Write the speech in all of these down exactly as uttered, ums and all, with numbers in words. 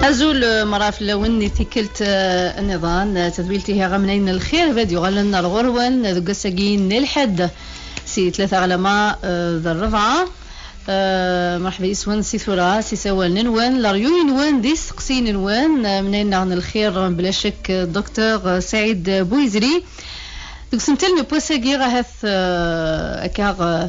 Azul, eh, mara fell-awen i tikkelt, eh, nniḍen, eh, tadwilt ihi ɣamnayen n lxir, bad yuɣalen ar ɣur-wen, eh, deg wass-agi n lḥedd, si tlata ɣlama, eh, d rrebɛa. Eh, mṛeḥba yes-wen si tura, s isawalen-nwen, leryuy-nwen, d isteqsiyen-nwen, eh, mnayen-nneɣ n lxir, bla ccek, eh, Docteur, eh, Saɛid Bouyzri. Deg usentel n wass-agi, ahat, eh, akka, eh,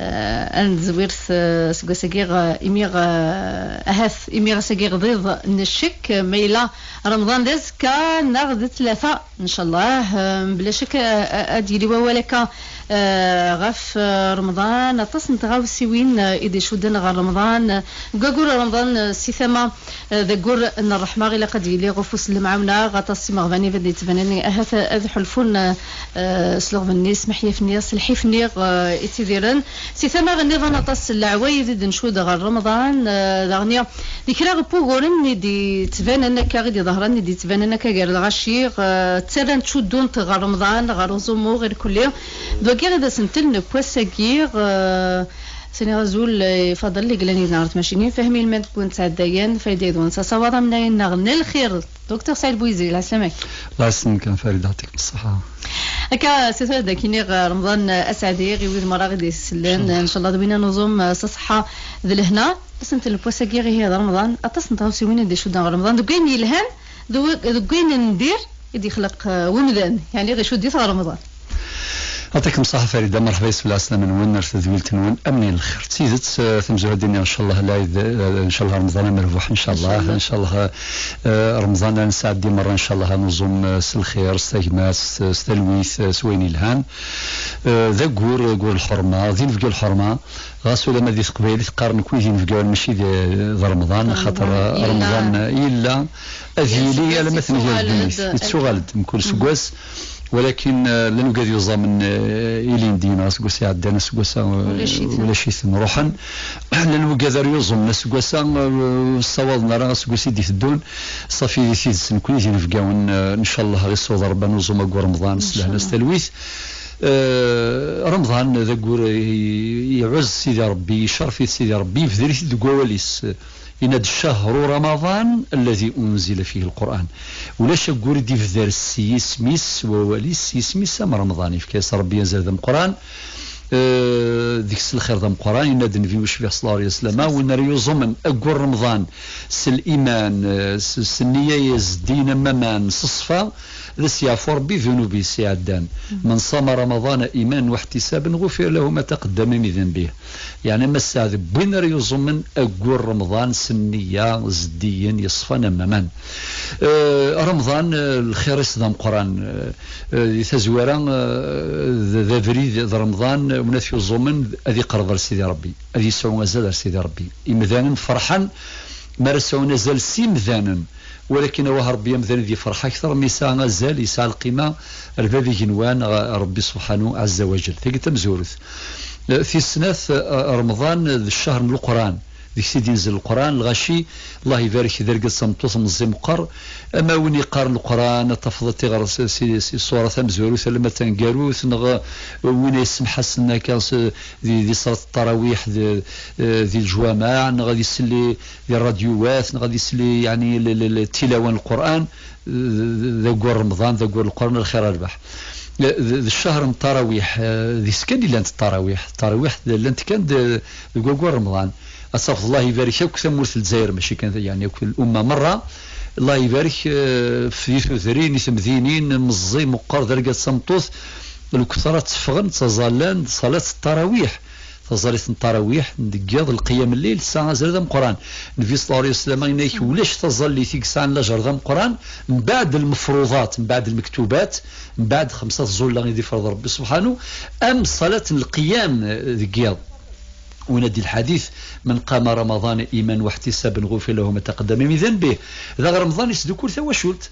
eh, ad nezwir s, eh, seg wass-agi, eh, imi, eh, ahat imi ass-agi ɣdiḍ n ccek, eh, ma yella Remḍan d azekka neɣ d tlata, ncallah. Eh, bla ccek, eh, ad yili wawal akka, eh, ɣef, eh, Remḍan, aṭas n tɣawsiwin, eh, i d-icudden ɣer Remḍan. Deg waggur Remḍan, eh, si tama, eh, d aggur n ṛṛeḥma, ilaq ad yili ɣef ufus n lemɛawna, aṭas n imeɣban i d-yettbanen, ahat ad ḥulfun, eh, eh, s leɣben-nni, s meḥyaf-nni, s lḥif-nni, eh, ittidiren. Si tama nniḍen, aṭas n leɛwayed i d-ncudd ɣer Remḍan, eh, daɣen di kra n wuguren i d-yettbanen akka, i d-iḍehren, i d-yettbanen akka gar lɣaci, eh, ttarrant, ttcuddunt ɣer Remḍan, ɣer uẓummu, ɣer kulli. D wagi i d asentel n wass-agi, eh, Sani azul, eh, Faḍel, i yellan yid-neɣ ɣer tmacinin, Fehmi Lmend n Win Ttɛeddayen, Fayda Idwan s asawaḍ amnayen-nneɣ n lxir, Docteur Saɛid Bouyzri, lɛeslama-k. Lɛeslama kan, Farida, yeɛṭik ṣṣeḥḥa. Akka, s tura d akini ɣer Remḍan, eh, aseɛdi, i wid merra i d-isellen, ncallah. Ncallah d win n uẓum, eh, s ṣṣeḥḥa d lehna. Asentel n wass-agi ihi d Remḍan, aṭas n tɣawsiwin i d-icudden ɣer Remḍan, deg wayen yelhan, deg wa-, deg wayen n dir i d-ixleq, eh, wemdan, yeɛni ɣ-icudd-it ɣer Remḍan. Yeɛṭikem ṣṣeḥḥa Farida, mṛeḥba yes-wen, lɛeslama-nwen ar tedwilt-nwen, amnayen n lxir. D tidet, eh, tamezwarut-nni, ncallah, lɛid, eh, ncallah Remḍan amerbuḥ, ncallah, ncallah, eh, Remḍan ad nesɛeddi merra, ncallah, ad nuẓum, eh, s lxir, s tagmat, s, s talwit, eh, s wayen yelhan. Eh, d aggur, aggur lḥerma, d inebgi lḥerma, ɣas ulamma di teqbaylit qqaren nekk wid inebgawen mačči d, d Remḍan, axaṭer, eh, Remḍan, eh, yella, ad yili alamma tenger ddunit, yettuɣal-d mkul seggas. Walakin, eh, llan wigad yuẓamen, eh, ilindi, neɣ aseggas iɛeddan, aseggas-a, eh, ulac-iten, ruḥen. Llan wigad ara yuẓumen aseggas-a, eh, ur ssawaḍen ara aseggas i d-iteddun. Ṣafi, di tidet, nekkni d inebgawen, eh, ncallah, ɣis uḍerban uẓum aggur Remḍan, s lehna, s talwit. Eh, Remḍan d aggur i-, iɛuzz Sidi Ṛebbi, icerref-it Sidi Ṛebbi, yebder-it-id deg wawal-is. Yenna-d: "Cahru Ramaḍan alladi unzila fihi Lqur'an." Ulac aggur i d-ibder s yisem-is, s wawal-is, s yisem-is am Remḍan. Yefka-yas Ṛebbi azal d ameqqran, eh, deg-s lxir d ameqqran. Yenna-d Nnbi ucbiḥ ṣella Llahu ɛalayhi wa sallam: "Win ara yuẓumen aggur Remḍan s liman, eh, s, s nniya zeddigen am waman, s ṣṣfa, ad as-yeɛfu Ṛebbi dunub-is iɛeddan. Man sama Ramaḍana imanan wa ḥtisaban, ɣufira lahu ma taqaddama min danbih." Yeɛni, ma sseɛd n win ara yuẓumen aggur Remḍan s nniya zeddigen, yeṣfan am waman. Eh, Remḍan, eh, lxir-is d ameqqran. Eh, eh, di tazwara, eh, d, d abrid, d Remḍan, eh, win ara t-yuẓumen ad iqerreb ar Sidi Ṛebbi, ad yesɛu azal ar Sidi Ṛebbi. Imdanen ferḥen mi ara sɛun azal s imdanen. Walakin awah Ṛebbi amdan ad yefreḥ akter mi yesɛa azal, yesɛa lqima ar bab igenwan, ɣ-, Ṛebbi subḥanu ɛezza wa jell. Tagi d tamezwarut. Eh, tis snat, eh, Remḍan d ccahr n Leqran, deg-s i d-inzel Leqran, lɣaci, Allah ibarek, d argaz d tameṭṭut meẓẓi meqqer, ama win yeqqaren Leqran, ad tafeḍ ad t-iɣer s, si, si ṣṣura tamezwarut alamma d taneggarut, neɣ win ay yessemḥasen akka s, di, di ṣṣlat ttarawiḥ, di, eh, di leǧwameɛ, neɣ ad isel i, di ṛṛadyuwat, neɣ ad isel i, yeɛni, l-, l-, l-, tilawa n Leqran, d, d, d aggur Remḍan, d aggur Leqran, lxir a rrbeḥ. D, d, d ccahr n ttarawiḥ, eh, deg-s kan i llant ttarawiḥ. Ttarawiḥ llant kan d, deg waggur Remḍan. Ad tafeḍ Allah ibarek akk tamurt n Lezzayer, mačči kan, yeɛni akk lumma merra. Allah ibarek, eh, f-, di tudrin, i temdinin, meẓẓi, meqqer, d argaz d tameṭṭut, lketṛa tteffɣen, ttaẓallan, ṣalat ttarawiḥ. Taẓallit n ttarawiḥ, deg yiḍ, lqiyam n lleyl, tesɛa azal d ameqqran. Nnbi ṣella Llahu ɛalayhi wa sallam yenna-ak ulac taẓallit i yesɛan lajer d ameqqran, mbeɛd lmefruḍat, mbeɛd lmektubat, mbeɛd xemsa tẓulla i d-ifreḍ Ṛebbi subḥanu, am ṣṣalat n lqiyam, eh, deg yiḍ. Win ad d-, lḥadit: "Man qama Ramaḍana imanan wa ḥtisaban, ɣufira lahu ma taqaddama min danbih." Daɣ Remḍan yesdukkul tawacult.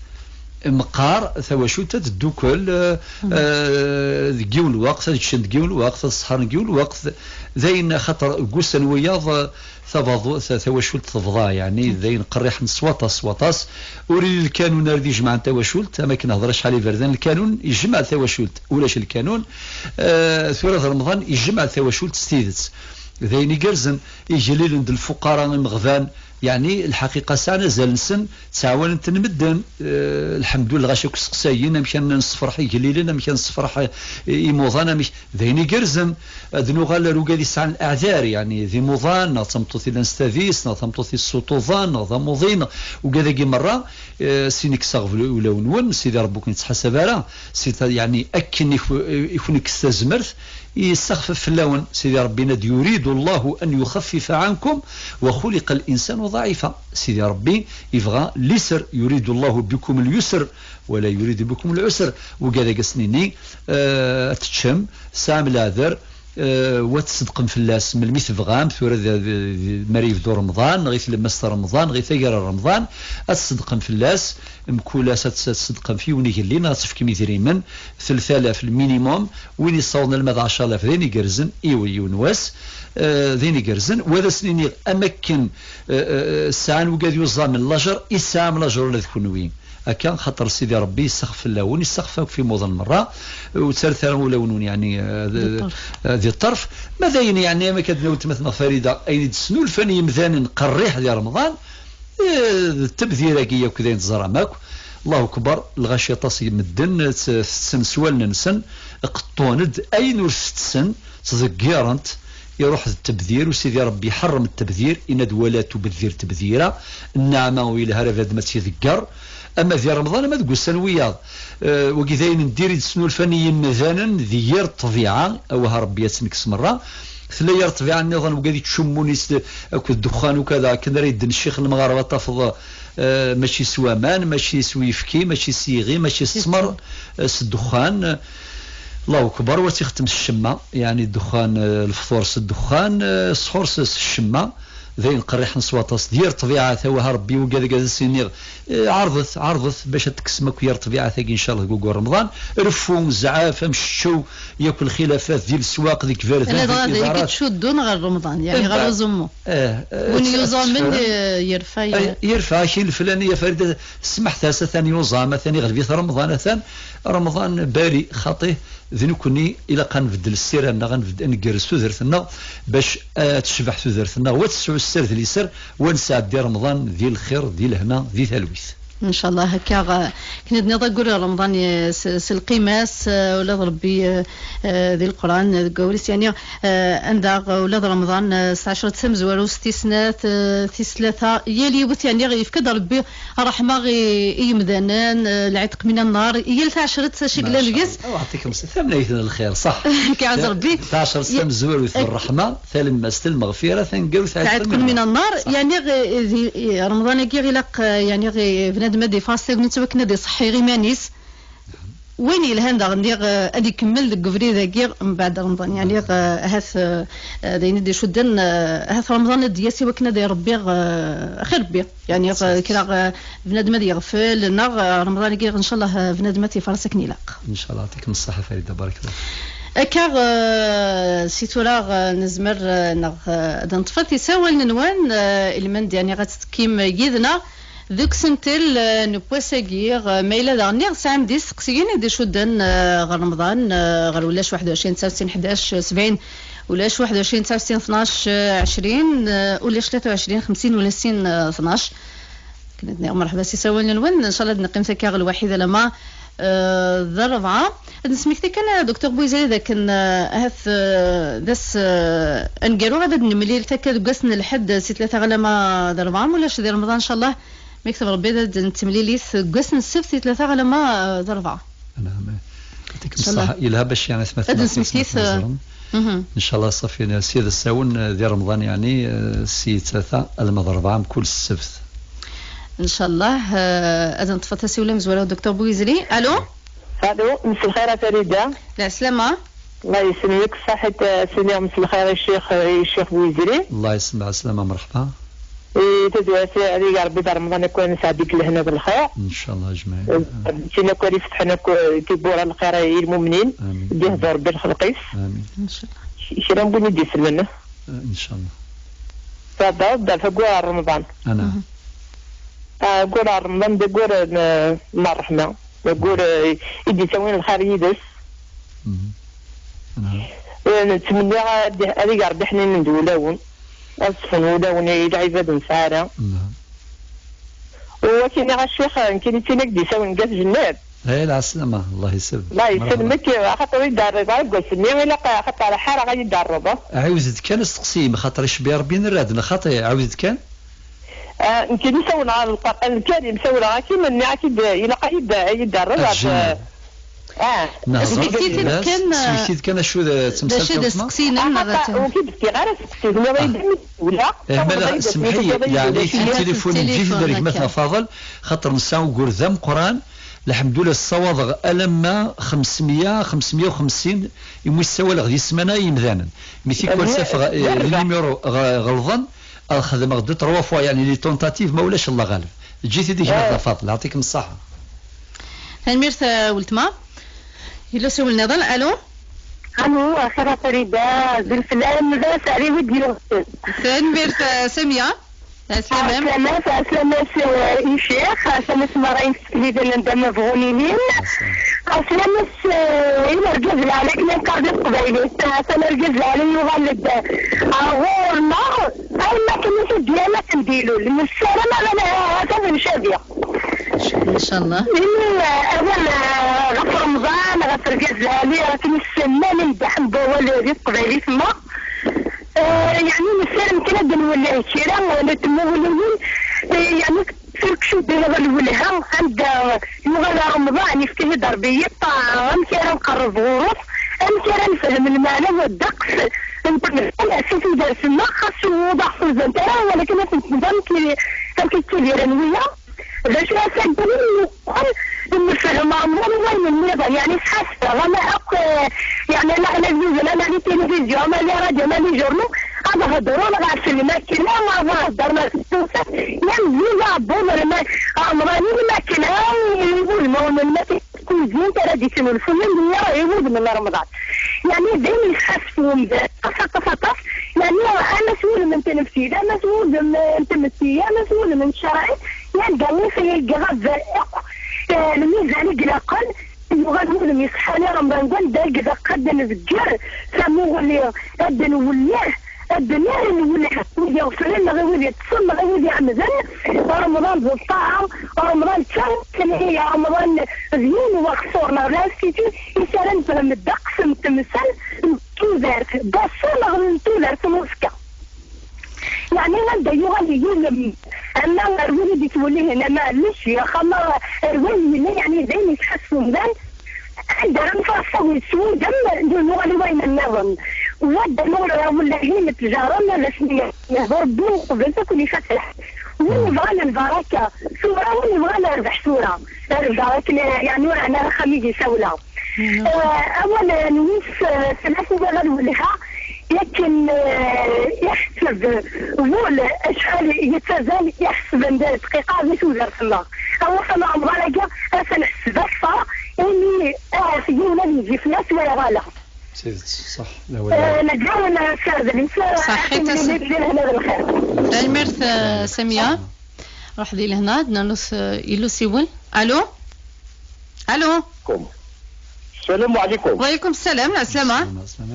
Meqqar tawacult ad teddukel, eh, eh, deg yiwen lweqt, ad ččen deg yiwen lweqt, ad ṣeḥḥren deg yiwen lweqt. D ayen, axaṭer deg wussan wiyaḍ, eh, tabaḍu-, ta-, tawacult tebḍa, yeɛni d ayen qerriḥen s waṭas, s waṭas. Ur yelli lkanun ara d-ijemɛen tawacult, am akken hḍeṛ acḥal iberdan, lkanun ijemɛ tawacult. Ulac lkanun, eh, tura d Remḍan ijemɛ tawacult s tidet. D ayen igerrzen, igellilen d lfuqara, imeɣban, Yeɛni, lḥaqiqa, sɛan azal-nsen, ttɛawanen-ten medden. Eh, lḥemdullah, ɣas akk seqsayen amek ara nessefreḥ igellilen, amek ara nessefreḥ, eh, imuḍan, amek, d ayen igerrzen. Ad nuɣal ar ugad yesɛan aɛdar, yeɛni d imuḍan, neɣ d tameṭṭut yellan s tadist, neɣ d tameṭṭut yessuṭuḍen, neɣ d amuḍin, ugad-agi merra, eh, sin kkseɣ ulawen-nwen, Sidi Ṛebbi ur ken-yettḥasab ara, si ta-, yeɛni akken i ku-, i kun-ikkes tazmert, yessexfef fell-awen. Sidi Ṛebbi yenna-d: "Yuridu Llahu an yuxaffifa ɛankum wa xuliqa l-insanu daɛifa." Sidi Ṛebbi yebɣa lisr, "Yuridu Llahu bikum l-yusr wa la yuridu bikum l-usr." Ugad-agi ad s-nini, eh, ad teččem, tesɛam leɛder, eh, wa tṣeddqem fell-as melmi tebɣam, tura d, d, d, mi ara yebdu Remḍan, neɣ i tlemmast n Remḍan, neɣ i taggara n Remḍan, ad tṣeddqem fell-as, mkul ass ad ts-, ad tṣeddqem f yiwen igelli, neɣ ad tefkem idrimen, telt alaf le minimum, win yessawḍen alma d ɛecṛa alaf d ayen igerrzen, i yiwen wass, eh, d ayen igerrzen, wa ad as-nini am akken, eh, eh, sɛan wigad yuẓamen lajer, i tesɛam lajer ula d kunwi. Akka, xaṭer Sidi Ṛebbi yessexf fell-awen, yessexf akk f imuḍan merra, ur ttarrat ara ulawen-nwen, yeɛni, eh, d-, Di ṭṭerf. Eh, di ṭṭerf. Ma d ayen, yeɛni, am akka d-tenna weltma-tneɣ Farida, ayen i d-snulfan yimdanen qerriḥ di Remḍan, eh, d ttebdir-agi akk d ayen teẓram akk. Allahu akbar, lɣaci aṭas n medden, tt-, tetten s wallen-nsen, qeṭṭun-d ayen ur tetten, ttḍeggiren-t, iruḥ d ttebdir, u Sidi Ṛebbi iḥeṛṛem ttebdir, yenna-d: "Wala tubdir tebdira", nneɛma ur yelha ara bnadem ad tt-iḍegger, ama di Remḍan, ama deg wussan wiyaḍ. Eh, wagi d ayen n dir i d-snulfan i yimdanen di yir ṭṭbiɛa, awah Ṛebbi ad tt-nekkes merra. Tella yir ṭṭbiɛa nniḍen, wigad yettcummun is-, akked ddexxan ukada, akken ara yedden ccix n lemɣareb, ad tafeḍ, eh, mačči s waman, mačči s uyefki, mačči s yiɣi, mačči s ttmer, eh, s ddexxan. Allahu akbar, wa tt-ixeddem s ccemma, yeɛni ddexxan, eh, lefṭur s ddexxan, eh, ṣṣḥur s, s ccemma, d ayen qerriḥen s waṭas. D yir ṭṭbiɛa-t, awah Ṛebbi, wigad ad as-iniɣ, eh, ɛerḍet, ɛerḍet bac ad tekksem akk yir ṭṭbiɛa-tagi, ncallah, deg waggur Remḍan. Reffu, zɛaf, amceččew, yakk lxilafat di leswaq, deg iberdan, ladɣa d ayen i iḍarat. Yettcuddun ɣer Remḍan, yeɛni ɣer uẓummu. Eh, eh, win yuẓamen, eh, yerfa, eh, yerfa, akil flan, ya Farida, smaḥt-as, atan yuẓam, atan iɣleb-it Remḍan, atan Remḍan bari, xaṭi, d nekkni ilaq ad nbeddel ssira-nneɣ, ad nbedd-, ad ngerrez tudert-nneɣ bac ad tecbeḥ tudert-nneɣ, wa ad tesɛu sser d liser, wa ad nesɛeddi Remḍan di lxir, di lehna, di talwit. Ncallah, akka, eh, akken i d-tenniḍ, aggur n Remḍan, eh, s, s lqima-s, eh, ula d Ṛebbi, eh, eh, di Leqran, eh, deg wawal-is, yeɛni, eh, anda, eh, ula d Remḍan, eh, s tɛecret tamezwarut, tis snat, eh, tis tlata, yal yiwet, yeɛni, yefka-d Ṛebbi ṛṛeḥma i, i yemdanen, eh, lɛitq min annar, yal taɛecret acu yellan deg-s. Maca Allah, yeɛṭikum s-, tamnayt n lxir, ṣaḥ. Akka ɛaz Ṛebbi. Taɛecret tamezwarut n ṛṛeḥma, talemmast, lmeɣfira, taneggarut, lɛitq min annar. Ṣaḥ. Yeɛni, eh, di, eh, Remḍan-agi ilaq, eh, yeɛni, eh, bnadem ad ifaṛes tagnit i wakken ad iṣeḥḥi iman-is. Win yelhan daɣen, diɣ, eh, ad ikemmel deg ubrid-agi mbeɛd Remḍan. Yeɛni, eh, ahat, eh, d ayen i d-icudden, eh, ahat Remḍan ad d-yas i wakken ad iṛebbi, eh, axir Ṛebbi. Yeɛni, eh, kra, eh, bnadem ad yeɣfel, neɣ, eh, Remḍan-agi, ncallah, eh, bnadem ad t-ifaṛes akken ilaq. Ncallah, yeɛṭikum ṣṣeḥḥa, Farida, barakallah. Akka, eh, si tura, eh, nezmer, eh, neɣ, eh, ad neṭṭef isawalen-nwen, eh, ilmend, yeɛni, ad tettekkim yid-neɣ. Deg usentel, eh, n wass-agi, eh, ma yella daɣen niɣ tesɛam-d isteqsiyen i d-icudden, eh, ɣer Remḍan, eh, ɣer ulac waḥed u ɛecrin tesɛa u settin ḥdac sebɛin, ulac waḥed u ɛecrin tesɛa u settin tnac, eh, ɛecrin, eh, ulac tlata u ɛecrin xemsin ula sin, eh, tnac. Akken ad nniɣ merḥba s isawalen-nwen, ncallah ad neqqim akka ɣer lwaḥid alamma, eh, d ṛṛebɛa. Ad nesmekti kan, eh, Docteur Bouizri, d akken, eh, ahat, eh, d ass, eh, aneggaru, ad nemlil akka deg wass n lḥedd si tlata alamma d ṛṛebɛa, ma ulac di Remḍan, ncallah. Ma yekteb Rebbi, ad nettemlilit deg wass n ssebt si tlata alamma, eh, d ṛṛebɛa. Naɛam. Yeɛṭikum ṣṣeḥḥa. Yelha bac, yeɛni, atmaten ad nesmektit, eh, mhm. Ncallah, ṣafi, si d asawen, eh, di Remḍan, yeɛni, eh, si tlata alamma d ṛṛebɛa mkul ssebt. Ncallah, eh, ad neṭṭef tasiwla tamezwarut, Docteur Bouizri. Allô? Allô, mselxir a Farida. Lɛeslama. Allah yesselmek, ṣaḥit, eh, sini mselxir i ccix, i ccix Bouizri. Allah yesselmek, ɛeslama, merḥba. Eh, tadwirt, ad ig Rebbi d Remḍan akk ad nesɛeddi deg lehna d lxir. Ncallah, ajmaɛin. Eh, sin akk ad ifetḥen akk, eh, tiwwura n lxir i lmumnin. Amin. Ad ihdu Rebbi lxelq-is. Amin. Ncallah. Kra n win i d-isellen. Eh, ncallah. Taḍa, d aggur n Remḍan. Ana. Mhm. Ah, aggur n Remḍan d aggur n, n ṛṛeḥma. D aggur, eh, i d-ittawin lxir yid-s. Mhm. Ana. Eh, nettmenni ad, ad ig Rebbi ḥninen d wulawen. Ad ṣfen wulawen i lɛibad n sɛara. Nɛam. U ad k-iniɣ a ccix, nekkini d tin i k-d-isawlen deg At Jennad. Eh, lɛeslama, Allah isellmek. Allah isellmek, axaṭer ur yi-d-terriḍ ara deg wass-nni, ilaq axaṭer ḥareɣ ad yi-d-terriḍ. Ɛiwed-d kan asteqsi-im, xaṭer icebbi Rebbi nerra-d, neɣ xaṭi, ɛiwed-d kan. Ah, nekkini sawleɣ ɣer Lqur'an Lkarim, sawleɣ-ak-in, nniɣ-ak-id, ilaq ad yi-d-, ad yi-d-terriḍ At ɣef, Jennad. Ah, Neɣ ẓer fell-as, kan, smekti-d kan acu d, d tamsalt acu d n weltma? Asteqsi-inem, neɣ axaṭer ur k-id-fkiɣ ara asteqsi, tenniḍ ay d ula. Eh, mala, semḥi-yi, yeɛni tilifun n ǧid-nneɣ gma-tneɣ Faḍel, xaṭer nesɛa ugur d ameqqran, lḥemdullah, ssawaḍeɣ alamma xemsemya, xemsemya u xemsin, imi ssawaleɣ di ssmana i yimdanen. Mi tikwal safeɣ, eh, les numéros ɣ-, ɣelḍen, ad xedmeɣ deux, trois fois, yeɛni les tentatives, ma ulac Allah ɣaleb. Ǧǧet-id i gma-tneɣ Faḍel, yeɛṭikem ṣṣaḥa. Tanemmirt, eh, weltma. Yella usiwel nniḍen, alo? Alo, axir a Farida, d leflam, d aseɛdi wi d-yuɣten. Tanemmirt, eh, Samia. Ɛeslama-m. Ɛeslama-s, ɛeslama-s, eh, i ccix, ɛeslama-s merra imsekliben anda ma bɣun ilin. Ɛeslama-s, eh, i urgaz lɛali akken i neqqar di teqbaylit. Ɛeslama argaz lɛali yuɣal-d ɣur-neɣ, ayen akken i t-id-yerra akken d-ilul. Nessaram ad, ad ncabi. Ncallah. Imi, eh, awal, eh, ɣef Remḍan, ɣef urgaz lɛali, ɣef yissemman i ndeḥ n wawal di teqbaylit-nneɣ. Eh, yeɛni nessaram kan ad d-nwelleh kra n tmuɣliyin, eh, yeɛni turkcudin ɣer lwelha, anda yuɣal Remḍan, yefka-yi-d Rebbi ṭṭaɛa, amek ara nqerreb ɣur-s, amek ara nefhem lmeɛna d ddeqs n temsal si tudert-nneɣ, xas ur aɣ-ḥuzant ara, walakin ad tent-nẓer amek i, amek i ttidiren wiyaḍ. D acu ara s-addin i nnuqel nessefhem Remḍan i wayen nniḍen, yeɛni sḥassfeɣ ama akk, eh, yeɛni ama ɣer la télé, ama di tilivizyu, ama les radios, ama les journaux, ad hedṛen ɣef lmakla, ad hedṛen ɣef tsusa, yal yiwen aɛebbuḍ n lma-, Remḍan i lmakla, i wudem n lmakla, kuzint ara d-isnulfuyen, d nniɣ i wudem n Remḍan. Yeɛni d ayen yesḥassef umdan, aṭas, aṭas, aṭas, yeɛni ama s wudem n tnefsit, ama s wudem n tmetti, ama s wudem n ccṛeɛ, yal da i yegga ɣef akk, eh, lmizan i ilaqen, yuɣal wudem yeṣḥan i Remḍan, deg anda i ilaq ad d-nezger tamuɣli, ad d-nwelleh, ad d-nerr nwelleh i wid iɣeflen, neɣ i wid iṭṭsen, neɣ i wid iɛemden. Remḍan d ṭṭaɛa, Remḍan d tamussni, Remḍan d yiwen n uxeṣṣur, neɣ d l'institut, i s ara nefhem ddeqs n temsal n tudert, d aṣṣu neɣ n tudert n uẓekka. Yeɛni anda yuɣal yilem, ama ar wid i d-ittwellihen, ama ar lecyax, ama ar wayen yellan, yeɛni d ayen yesḥassef umdan, anda ara nfaṣṣaw s wudem, d nuɣal i wayen nniḍen. Wadden ur, wallahi, netjaṛem, ad asen-yehdu Rebbi uqbel ad ken-ifat lḥal. Win yebɣan lbaraka tura, win yebɣan rrbeḥ tura. Rrbeḥ akken, yeɛni ur ɛni ara axxam i d-isawla. Eh, awal n wis, eh, tlata, wala lwelha, yakken, eh, iḥseb wul acḥal yettazzal, iḥseb anda dqiqa di tudert-nneɣ. Awasan n Remḍan-agi, ad t-nḥseb akteṛ, imi, eh, yiwen ad yezzi fell-as, wala ɣala. D tidet, ṣṣeḥ, d awal. Eh, neǧǧawen s adlis, eh, ṣaḥit, ad timlilit di lehna d lxir. Tanemmirt, eh, Samia. Ruḥ di lehna, ad nernu s, eh, illu siwel. Alo? Alo? Salam alaikum. Wa alaikum salam, lɛeslama.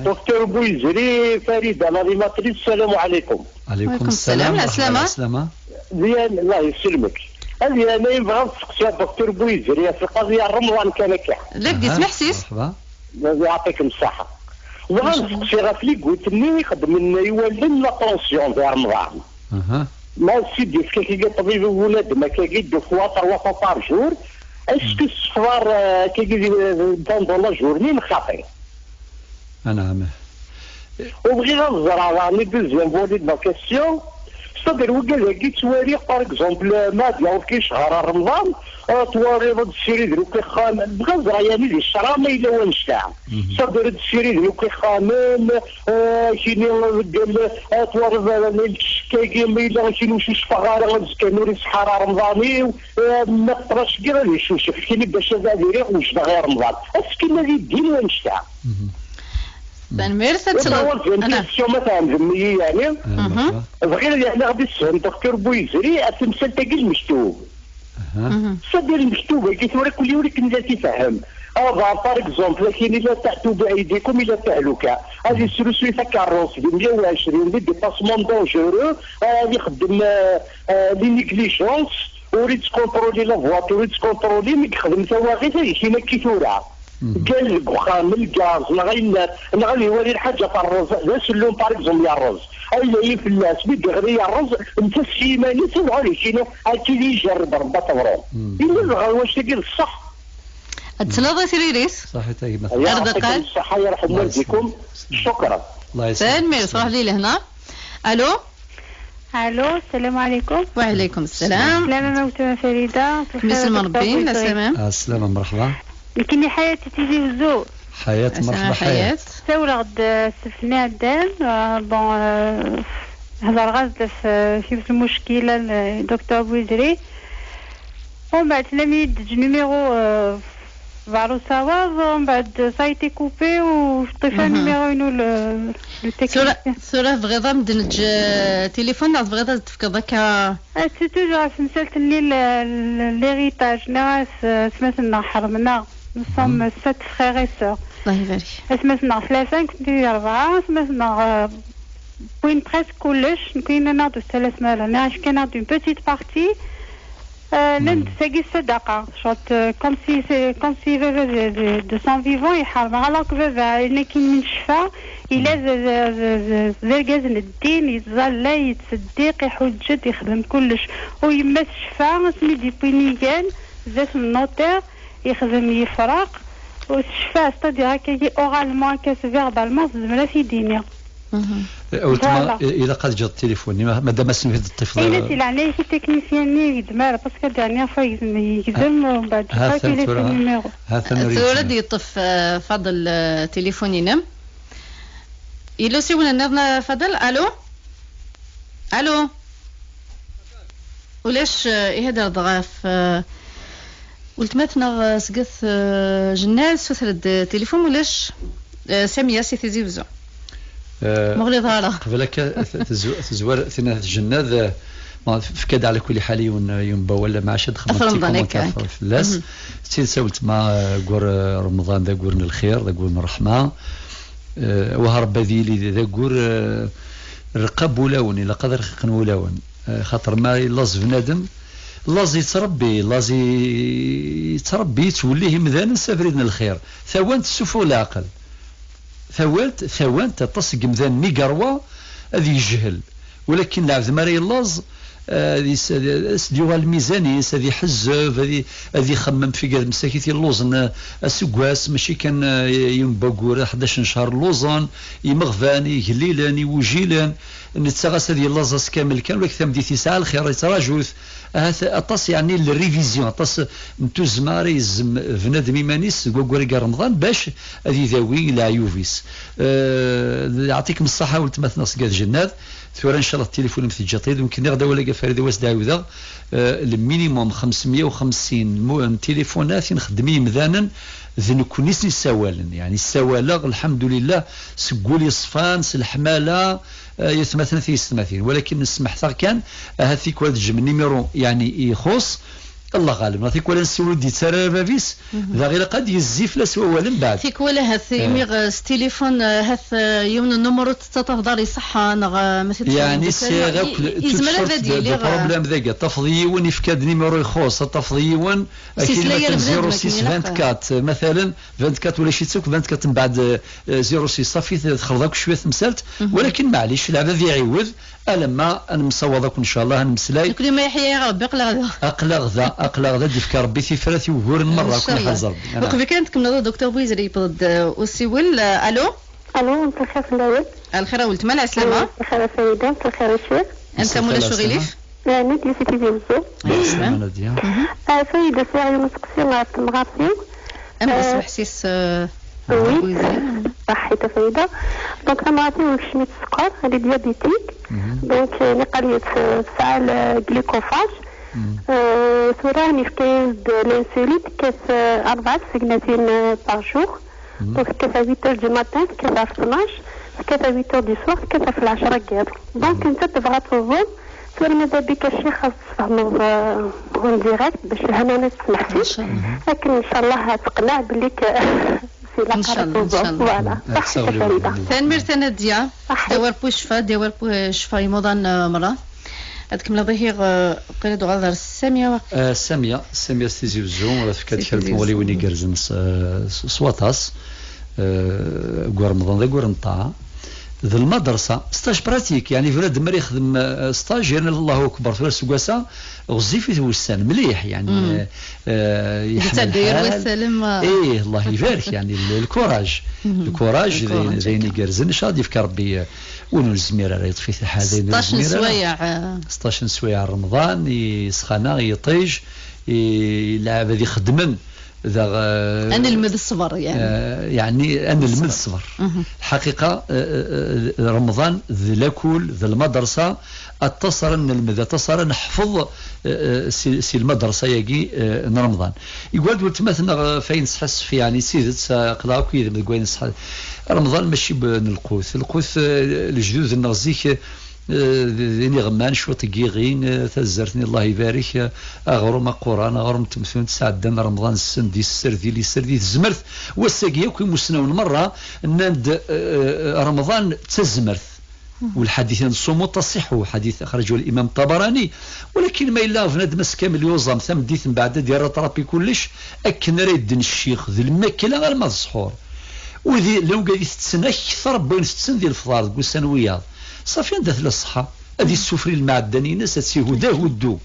Docteur Bouyzri, Farida, l'animatrice, salam alaikum. Wa alaikum salam, lɛeslama. Diane, Allah yesselmek. Ad yani bɣiɣ ad seqsiɣ Docteur Bouyzri, ɣef lqaḍiya n Remḍan kan akka. La k-d-ismeḥsis. Aha, merḥba. Yeɛṭikem ṣṣaḥa. Bɣiɣ ad seqsiɣ ɣef ligwit-nni ixeddmen i wallen la tension di Remḍan. Aha. Ma s-id-yefka kagi ṭṭbib i bunadem akkagi deux fois, trois fois par jour, est-ce que ssefḍar, euh, akkagi di, dans, dans la journée neɣ xaṭi? Anɛam. U bɣiɣ ad ẓreɣ daɣen i deuxième volet de la question, c'est-à-dire wigad-agi ttwaliɣ, par exemple, ma ad yaweḍ kan ccehṛ n Remḍan, ah, twariḍ ad ssiriden akk ixxamen. Bɣiɣ ad ẓreɣ yani di ccṛeɛ ma yella wannect-a. Mhm. C'est-à-dire ad ssiriden akk ixxamen, ah, kini deg l-, ah, twariḍ, ah, lcekk-agi ma yella kini ur cucfeɣ ara, azekka ur iṣeḥḥa ara Remḍan-iw, ah, ma ṭṭrac-agi ad icucef, kini bac ad iriɣ wejdeɣ i Remḍan. Est-ce que ad iddin wannect-a? Mhm. Tanemmirt, ad tleḍ. Question ma tɛemdem-iyi, yeɛni. Mhm. Bɣiɣ, yeɛni, ad d-issefhem Docteur Bouyzri ɣef temsalt-agi n lmektub. Aha. Mhm. C'est-à-dire lmektub-agi tura kulli ur akken ad t-ifehhem. Aḍar, par exemple, akin ila taɛtuba aydikum ila tahluka. Ad yesrusuy takerrust di meyya u ɛecrin, di dépassement dangereux, ad ixeddem, euh, euh, les négligences, ur yettkontroli la voiture, ur yettkontroli mi yexdem tawaɣit, ad ikin akka i tura. Gal deg uxxam, lgaz, neɣ ayen, neɣ ad iwali lḥaǧa terreẓ, d asellum, par exemple, yerreẓ. Ad yali fell-as, mi d-iɣli yerreẓ, netta s yiman-is, ad iɣal ikini, akka i ijerreb Rebbi ad teḍru. Yella dɣa wacu-agi d ṣṣeḥ. Ad tesleḍ i tririt? Ṣaḥit a gma. Ar deqqal. Ṣaḥa, yerḥem waldikum. Cukran. Tanemmirt, ruḥ di lehna. Alo? Alo, السلام عليكم. وعليكم السلام. السلام موتنا فريدة. مسلم ربي، لا سلام. السلام، مرحبا. لكني حياتي تيزي وزو. حياة، مرحبا حياة. ساولغ د السبت نعدان، آه، بون، آه، هضر غاز في، في المشكلة الدكتور بويزري. ومن بعد لم يدج نيميرو، آه، Varusawaz, ومن بعد ça a été coupé وطيفان نيميرو ينو ل-، ثورة، للتكنيسيان. ثورة، تبغيض أم دنج، آه، تليفون، لا تبغيض تفكض هكا؟ آه، سي توجور في مسألة اللي ل-، ل-، ليغيتاج، ناس، آه، سمعت إنه حرمنا. Nous sommes sept frères et sœurs. الله يبارك. سمعت إنه ثلاثة، كنت ندير أربعة، سمعت إنه، آه، وين presque كلش، كاين ناخذ ثلاث مالا، نعرف كان ناخذ une petite partie. آه، نعم. نمد ساقي الصدقة، شوت، آه، comme si c'est، comme si بابا de، de، de son vivant يحرم، alors que بابا أنا كي من شفا، إلا ز-، ز-، ز-، ز-، زرقاز الدين، يتزلى، يتصدق، يحجد، يخدم كلش. ويما تشفى، سمي دي بوينيغان، زات من نوتير، يخدم يفرق، وتشفى، c'est-à-dire هكا oralement، هكا verbalement، زعما في دينيا. أولتما، voilà. إلا قد جا التليفون، ما دام اسمه هذا الطفل. إلا تي لعنة في تكنيسيان ني يقدم، باسكو دانيا فوا يقدم، يقدم، ومن بعد ها ثان تورا، ها ثان ثورة دي طف، آه، فاضل، آه، تليفون ينم. إلو سي ولا نرنا فاضل، ألو؟ ألو؟ ولاش، آه، إيه هذا الضغاف، آه، ولتماتنا، آه، سقث، آه، جنال، سوثر التليفون، ولاش، آه، سامية، سي تيزي وزو. آه، مغلي ظهرها. قبل ك-، تزو-، تزوار ثنا جناد، آه، ما فكاد على كل حال يون، يون بولا مع شد خمسة في رمضان، هكا، هكا. فلاس. سي ساولت مع، آه، قور، آه، رمضان، ذا قور الخير، ذا قور الرحمة. آه، وهرب ذي لي ذا قور، آه، الرقاب ولاون، إلا قدر خقن ولاون. آه، خاطر ما يلاز بنادم، لاز يتربي، لاز يتربي، يتوليه مدان سافرين الخير. ثوانت السفو العقل. Tawalt, tawant, aṭas n yimdanen i yerwa ad yejhel. Walakin lɛebd mi ara yellaẓ, eh, ad is-, ad as-d-yuɣal lmizan-is, ad iḥezzeb, ad i-, ad ixemmem f igad msakit yelluẓen, eh, aseggas, mačči kan, eh, yiwen n waggur, ḥdac n ccher lluẓen, imeɣban, igellilen, iwujilen, netta ɣas ad yellaẓ ass kamel kan, walakin tameddit yesɛa lxir, yettraǧu-t. Ahat aṭas, yeɛni, n révision, aṭas n tuzzma ara yezzem bnadem iman-is deg waggur-agi n Remḍan bac ad idawi leɛyub-is. Eh, yeɛṭikem ṣṣaḥa weltma-tneɣ seg At Jennad. Tura, ncallah, tilifun-im teǧǧiḍ-t-id. Mken-aɣ-d awal-agi, Farid, ad as-d-ɛiwdeɣ. Eh, le minimum xemsemya u xemsin mu-, n tilifun-a, tin xeddem i yimdanen d nekkni i sen-yessawalen. Yeɛni, ssawaleɣ, lḥemdulillah, seg wul yeṣfan, s leḥmala, eh, i atmaten, a tiyessetmatin. Walakin nesmeḥteɣ kan, ahat tikwal ad teǧǧem nimiru, yeɛni, ixuṣ, Allah ɣaleb, neɣ tikwal ad nessiwel ur d-yettarra ara bab-is, daɣ ilaq ad d-yezzi fell-as wawal mbeɛd. Tikwal ahat, eh, imi, eh, s tilifun, eh, ahat, eh, yiwen n numru tettaṭṭafeḍ ar iṣeḥḥa, neɣ, eh, ma tiṭṭafeḍ yeɛni, sɛiɣ akk, i-, yezmer ad d-yili, eh, problème dagi. Tafeḍ yiwen, ifka-d nimiru ixuṣ, ad tafeḍ yiwen, akkin zéro six vingt-quatre, matalen, vingt-quatre ulac-itt akk, vingt-quatre mbeɛd, eh, zéro six, ṣafi, texleḍ akk cwiya temsalt, walakin maɛlic, lɛebd ad iɛiwed, alamma ad nemsawaḍ akk, ncallah, ad nemmeslay. Nekni ma yeḥya-yaɣ Rebbi, aql-aɣ da. Aql-aɣ da, aql-aɣ da, ad d-ifk Rebbi tifrat i wuguren merra, akk ncallah. Lḥaẓ Rebbi. Uqbel kan ad tkemmleḍ, Docteur Bouizri, yewweḍ-d, eh, usiwel. Eh, alo? Alo, msel lxir fell-awen. Lxir a weltma, lɛeslama. Eh, msel lxir a Farida, msel lxir a ccix. Anta mulac uɣilif? Nadia si Tizi Wezzu. Ɛeslama, Nadia. Ah, Farida, sɛiɣ yiwen useqsi ɣer temɣart-iw. Am d aseḥsis, eh, oui. Ṣaḥḥit a Farida. Donc, tamɣart-iw yekcem-itt sskeṛ, elle est diabétique. Donc, eh, niqal-iyi-d, eh, tesɛa le glycophage. Eh, tura, nefka-yas-d l'insuline, tekkat, eh, rebɛa tsegnatin, eh, par jour. Donc, tekkat à huit heures du matin, tekkat ɣef tnac, tekkat à huit heures du soir, tekkat ɣef lɛecṛa n yiḍ. Donc, nettat tebɣa ad teẓẓem, Tura mada bik a ccix ad tfehmeḍ, euh, en direct, bac lehna ad tneḥfis. Akken ncallah ad teqneɛ belli k-, si la qara tuẓum. Voilà. Tanemmirt a Nadya. Dawar bu ccfa, dawar bu ccfa imuḍan, euh, merra. Ad tkemmleḍ ihi, euh, qila d-uɣal ɣer Samia. Euh, Samia, Samia s Tizi Wezzu, ad tefk kra n tmuɣliwin igerrzen s, s, s waṭas. Euh, deg Remḍan d aggur n ṭṭaɛa. D lmadrasa, stage pratique, yeɛni bnadem ara yexdem, euh, stage, yerna Allahu akbar, tura seg wass-a ɣezzifit wussan mliḥ, yeɛni, euh, euh, yeḥma lḥal. Ih, Allah ibarek, yeɛni, l-, lkuraj. Lkuraj, d ayen, d ayen igerrzen, inca ad yefk Rebbi, euh, win ur nezmir ara yeṭṭef-it lḥal, d ayen ur nezmir ara. Seṭṭac n sswayeɛ, euh. Seṭṭac n sswayeɛ n Remḍan, i ssxana, i yiṭij, i lɛebd ixeddmen. Daɣ, eh, ad nelmed ṣṣber, yeɛni. Eh, yeɛni, ad nelmed ṣṣber. Lḥaqiqa, eh, eh, eh, Remḍan d lakul, d lmadrasa, aṭas ara nelmed, aṭas ara neḥfeḍ, eh, eh, si, si lmadrasa-agi, eh, n Remḍan. Iwad weltma-tneɣ, eh, f ayen nesḥassef, yeɛni, d tidet, eh, aql-aɣ akk yid-m deg wayen nesḥa-, Remḍan mačči b-, n lqut. Lqut, eh, lejdud-nneɣ zik, eh, d, d iniɣman, cwiṭ n yiɣi, eh, tazzart-nni, Allah ibarek, eh, aɣrum aquran, aɣrum n temtunt, sɛeddan Remḍan-nsen di sser, di liser, di tezmert. Wass-agi akk imusnawen merra nnan-d, eh, eh, Remḍan d tazmert. Walḥadit n ṣṣumu taṣiḥu, ḥadit axraǧu Limam Ṭabarani, walakin ma yella bnadem ass kamel yuẓam, tameddit mbeɛd ad yerr aṭrap i kullec, akken ara yedden ccix d lmakla arma d ṣṣḥur. Udi, llan wigad itetten akter n wayen tetten di lefḍar deg wussan wiyaḍ. Ṣafi, anda tella ṣṣeḥḥa? Ad issufri lmeɛdan-ines, ad tt-ihud, d ahuddu.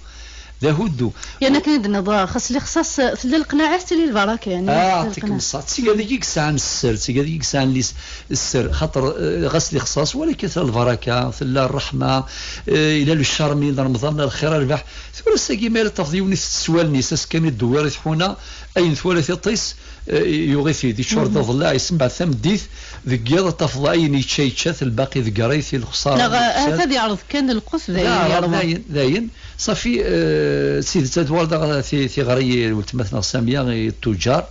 D ahuddu. Yerna akken i d-tenniḍ, xas lixṣaṣ, tella lqnaɛa, tettili lbaraka, yeɛni. Ah, tella lqnaɛa. Tigad-agi i yesɛan sser, tigad-agi i yesɛan lis-, sser, xaṭer, eh, ɣas lixṣaṣ, walakin tella lbaraka, tella ṛṛeḥma, eh, yella le charme n Remḍan, lxir, rrbeḥ. Tura ass-agi ma yella tafeḍ yiwen itett s wallen-is, ass kan i d-tewwiḍ i tḥuna, ayen twala tiṭ-is, eh, yuɣ-it-id, yeččur d aḍellaɛ, yessembeɛd tameddit, deg yiḍ ad tafeḍ ayen yečča, yečča-t, lbaqi degger-it, i lexṣara. Neɣ ahat ad yeɛreḍ kan lqut, d ayen yeɛreḍ, yeɛreḍ. Dayen, dayen. Ṣafi, eh, d tidet ad uɣaleɣ daɣ ti-, tiɣri n weltma-tneɣ Samia i ttuǧǧar.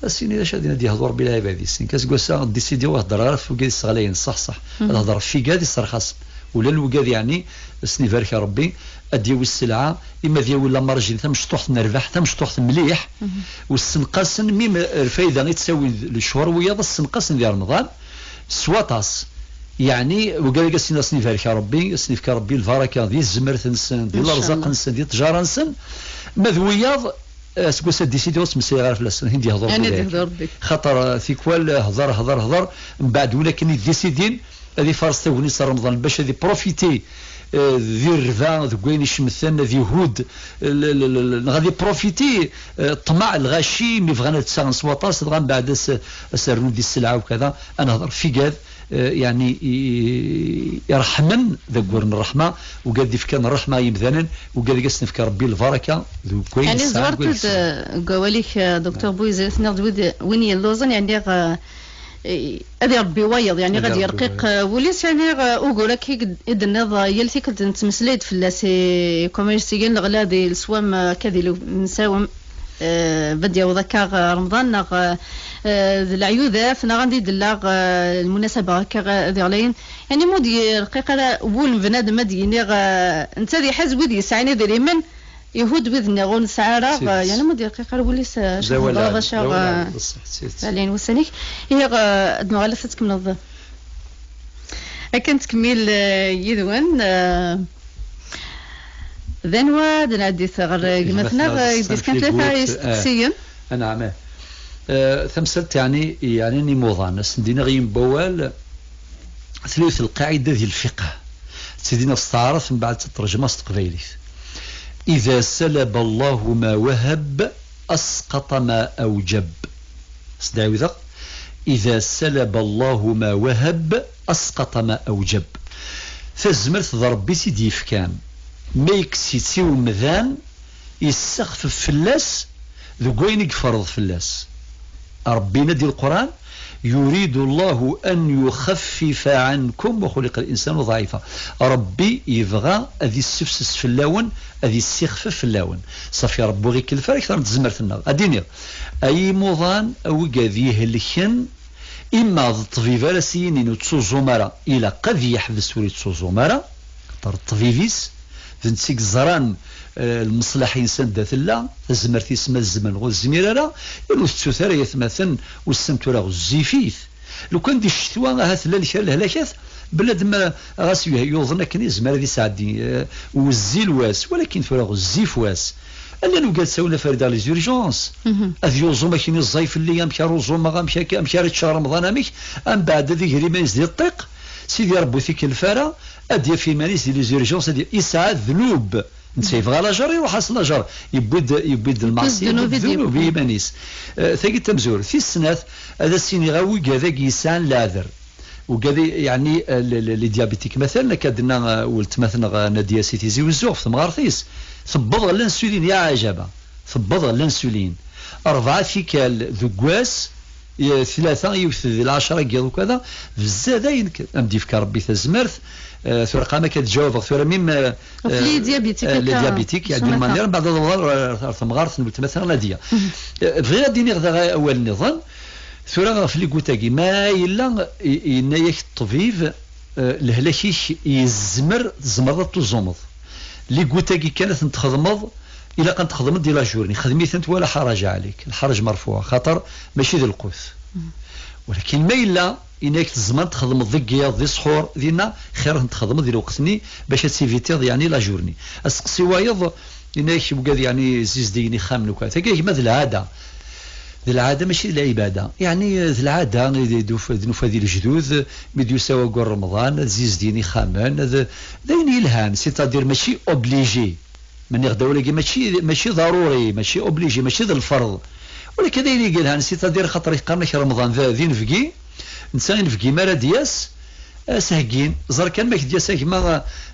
Ad s-yini d acu ad d-yehḍu Rebbi lɛibad-is. Nekk aseggas-a, ddisidi ur heddreɣ ara ɣef wigad isseɣlayen, ṣṣeḥ, ṣṣeḥ. Ad heḍreɣ ɣef wigad isserxasen. Ula n wigad, yeɛni, ad sen-ibarek Rebbi, ad d-yawi sselɛa, ima ad yawi la marjine, tamecṭuḥt n rrbeḥ, tamecṭuḥt mliḥ, u ssenqasen, mim lfayda i ttawin lecɣal wiyaḍ, ad ssenqasen di Remḍan, s waṭas. Yeɛni, wigad-agi ad sen-, ad sen-ibarek Rebbi, ad sen-ifk Rebbi lbaraka di tzemert-nsen, di lerẓaq-nsen, di ttjara-nsen. Ma d wiyaḍ, eh, seg wass-a décidé ur ttmeslayeɣ ara fell-asen, ad d-yehḍu Rebbi. Xaṭer, eh, tikwal, eh, hḍer, hḍer, hḍer, mbeɛd win akken i décidin, ad ifaṛes tagnit n Remḍan bac ad iprofiti, eh, di rrba deg wayen icemten, ad ihudd, eh, l-, l-, l-, neɣ ad iprofiti, eh, ṭṭmeɛ, lɣaci, mi bɣan ad ssaɣen s waṭas, dɣa mbeɛd ad s-, ad s-rrun di sselɛa u kada, ad nehḍer f igad, eh, yeɛni i, i, iṛeḥmen, d aggur n ṛṛeḥma, ugad d-ifkan ṛṛeḥma i yimdanen, ugad i as-nefka Rebbi lbaraka deg wayen nesɛa, deg wayen nesɛa. Yeɛni tzewreḍ-d, eh, deg wawal-ik, eh, Docteur Bouyzé, tenniḍ-d wid, win yelluẓen, yeɛni, eh, ad irebbi wayeḍ, yeɛni ad yerqiq, eh, wul-is, yeɛni, eh, ugur akka i d-, i d-tenniḍ, eh, yal tikkelt nettmeslay-d fell-as, i, comme i s-igan leɣla di leswam, eh, akka di lemsawem. Eh, bad yaweḍ akka, eh, Remḍan, neɣ, eh, eh, d leɛyudat, neɣ anda i d-tella, eh, lmunasaba akka, eh, d iɣlayen. Yeɛni, ma ur d-yerqiq ara wul n bnadem, ad d-yini, eh, netta ad iḥaz wid yesɛan idrimen, ihudd wid nniɣ ur nesɛi ara, eh, yeɛni, ma ur d-yerqiq ara wul-is, eh, acu thedreḍ, acu, eh, d awal ɛli, d ṣṣeḥ, d tidet. Ɛlayen wussan-ik. Ihi, eh, ad nuɣal ad tkemmleḍ. Akken tkemmil, eh, yid-wen, eh, d anwa ad nɛeddi ɣer gma-tneɣ, gma-tneɣ, eh, i d-yefkan tlata isteqsiyen? Anɛam, eh. Eh, tamsalt, yeɛni, yeɛni n imuḍan, ad sen-d-iniɣ yimbawal, tlawit lqaɛida di lfiqh. Ad tt-id-iniɣ s taɛrabt, mbeɛd ad tt-id-tṛejmeɣ s teqbaylit. إذا سلب الله ما وهب أسقط ما أوجب. S-d-ɛiwdeɣ, إذا سلب الله ما وهب أسقط ما أوجب. Tazmert d Ṛebbi i tt-id-yefkan. Ma yekkes-itt i umdan, yessexfef fell-as deg wayen i yefreḍ fell-as. Ṛebbi yenna-d di Leqran, يريد الله أن يخفف عنكم وخلق الإنسان ضعيفا. Ṛebbi yebɣa ad yessifses fell-awen, ad yessixfef fell-awen. Ṣafi, Ṛebbi ur ɣ-ikellef ara akter n tezmert-nneɣ. Ad d-iniɣ, ay imuḍan, a wigad ihelken, ima d ṭṭbib ara s-yinin ur ttuẓum ara, ilaq ad yeḥbes ur yettuẓum ara, xaṭer ṭṭbib-is, d netta i yeẓran, eh, lmeṣlaḥ-ines anda tella, tazmert-is ma tzemmer neɣ ur tezmir ara, yernu ur tettut ara yatmaten, ussan tura ɣezzifit. Lukan di ccetwa, ahat llan kra lehlakat, bnadem, eh, ɣas yuh-, yuḍen akken yezmer ad isɛeddi, eh, wezzil wass, walakin tura ɣezzif wass. Llan wigad ttawin afari dans les urgences. Mhm. Ad yuẓum akken i ẓẓay fell-i, amek ara uẓumeɣ, amek akka, amek ara ččeɣ Remḍan, amek? Ambeɛd ad iger iman-is di ṭṭiq, Sidi Ṛebbi ur t-ikellef ara, ad d-yaf iman-is di les urgences, ad y-, yesɛa ddnub. Netta yebɣa lajer, iruḥ-as lajer. Yewwi-d, yewwi-d lmeɛṣiyya, ddnub i ddnub i yiman-is. Eh, tagi d tamezwarut. Tis snat, ad as-iniɣ a wigad-agi yesɛan leɛder. Wigad, yeɛni, eh, les, les, les diabétiques, matalan, akka d-tenna, eh, weltma-tneɣ, eh, Nadia Si Tizi Wezzu ɣef temɣart-is. Tewweḍ ɣer l'insuline, ya ɛajaba. Tewweḍ ɣer l'insuline. Rebɛa tikkal deg wass, eh, tlata, yiwet di lɛecṛa n yiḍ ukada, bezzaf dayen, k-, am d-yefka Rebbi tazmert. Eh, tura qam akka d-ǧawabeɣ, tura mim, eh, Ɣef les eh, diabétiques, eh, les akka, diabétiques, yeɛni, ssumata. Manière, mbeɛd ad awḍeɣ ɣer, ɣer temɣart n weltma-tneɣ Nadia. Mhm. Eh, bɣiɣ ad d-iniɣ daɣ awal nniḍen, tura ɣef les gouttes-agi, ma yella i-, yenna-yak ṭṭbib, eh, lehlak-ik yezmer, tzemreḍ ad tuẓumeḍ. Les gouttes-agi kan ad tent-txedmeḍ, ilaq ad tent-txedmeḍ di la journée. Xdem-itent wala ḥaraǧ ɛalik, lḥaraǧ merfuɛ, xaṭer mačči d lqut. Mhm. Walakin ma yella, yenna-yak tzemreḍ ad txedmeḍ deg yiḍ, di ṣṣḥur, dinna, xir ad tent-txedmeḍ di lweqt-nni, bac ad tivitiḍ, yeɛni, la journée. Asteqsi wayeḍ, yenna-yak wigad, yeɛni, zizdigen ixxamen, ukan. Tagi, a gma, d lɛada. D lɛada, mačči d lɛibada. Yeɛni, d lɛada i d-, d-, d-nufa di lejdud, mi d-yusa waggur Remḍan, ad zizdigen ixxamen, d, d ayen yelhan, c'est-à-dire mačči obligé. Ma nniɣ-d awal-agi, mačči, mačči ḍaruri, mačči obligé, mačči d lferḍ. Walakin d ayen i yelhan, c'est-à-dire xaṭer qqaren-ak Remḍan d, d inebgi, netta inebgi mi ara d-yas, eh, s-heggin. Ẓer kan ma k-d-yas a gma,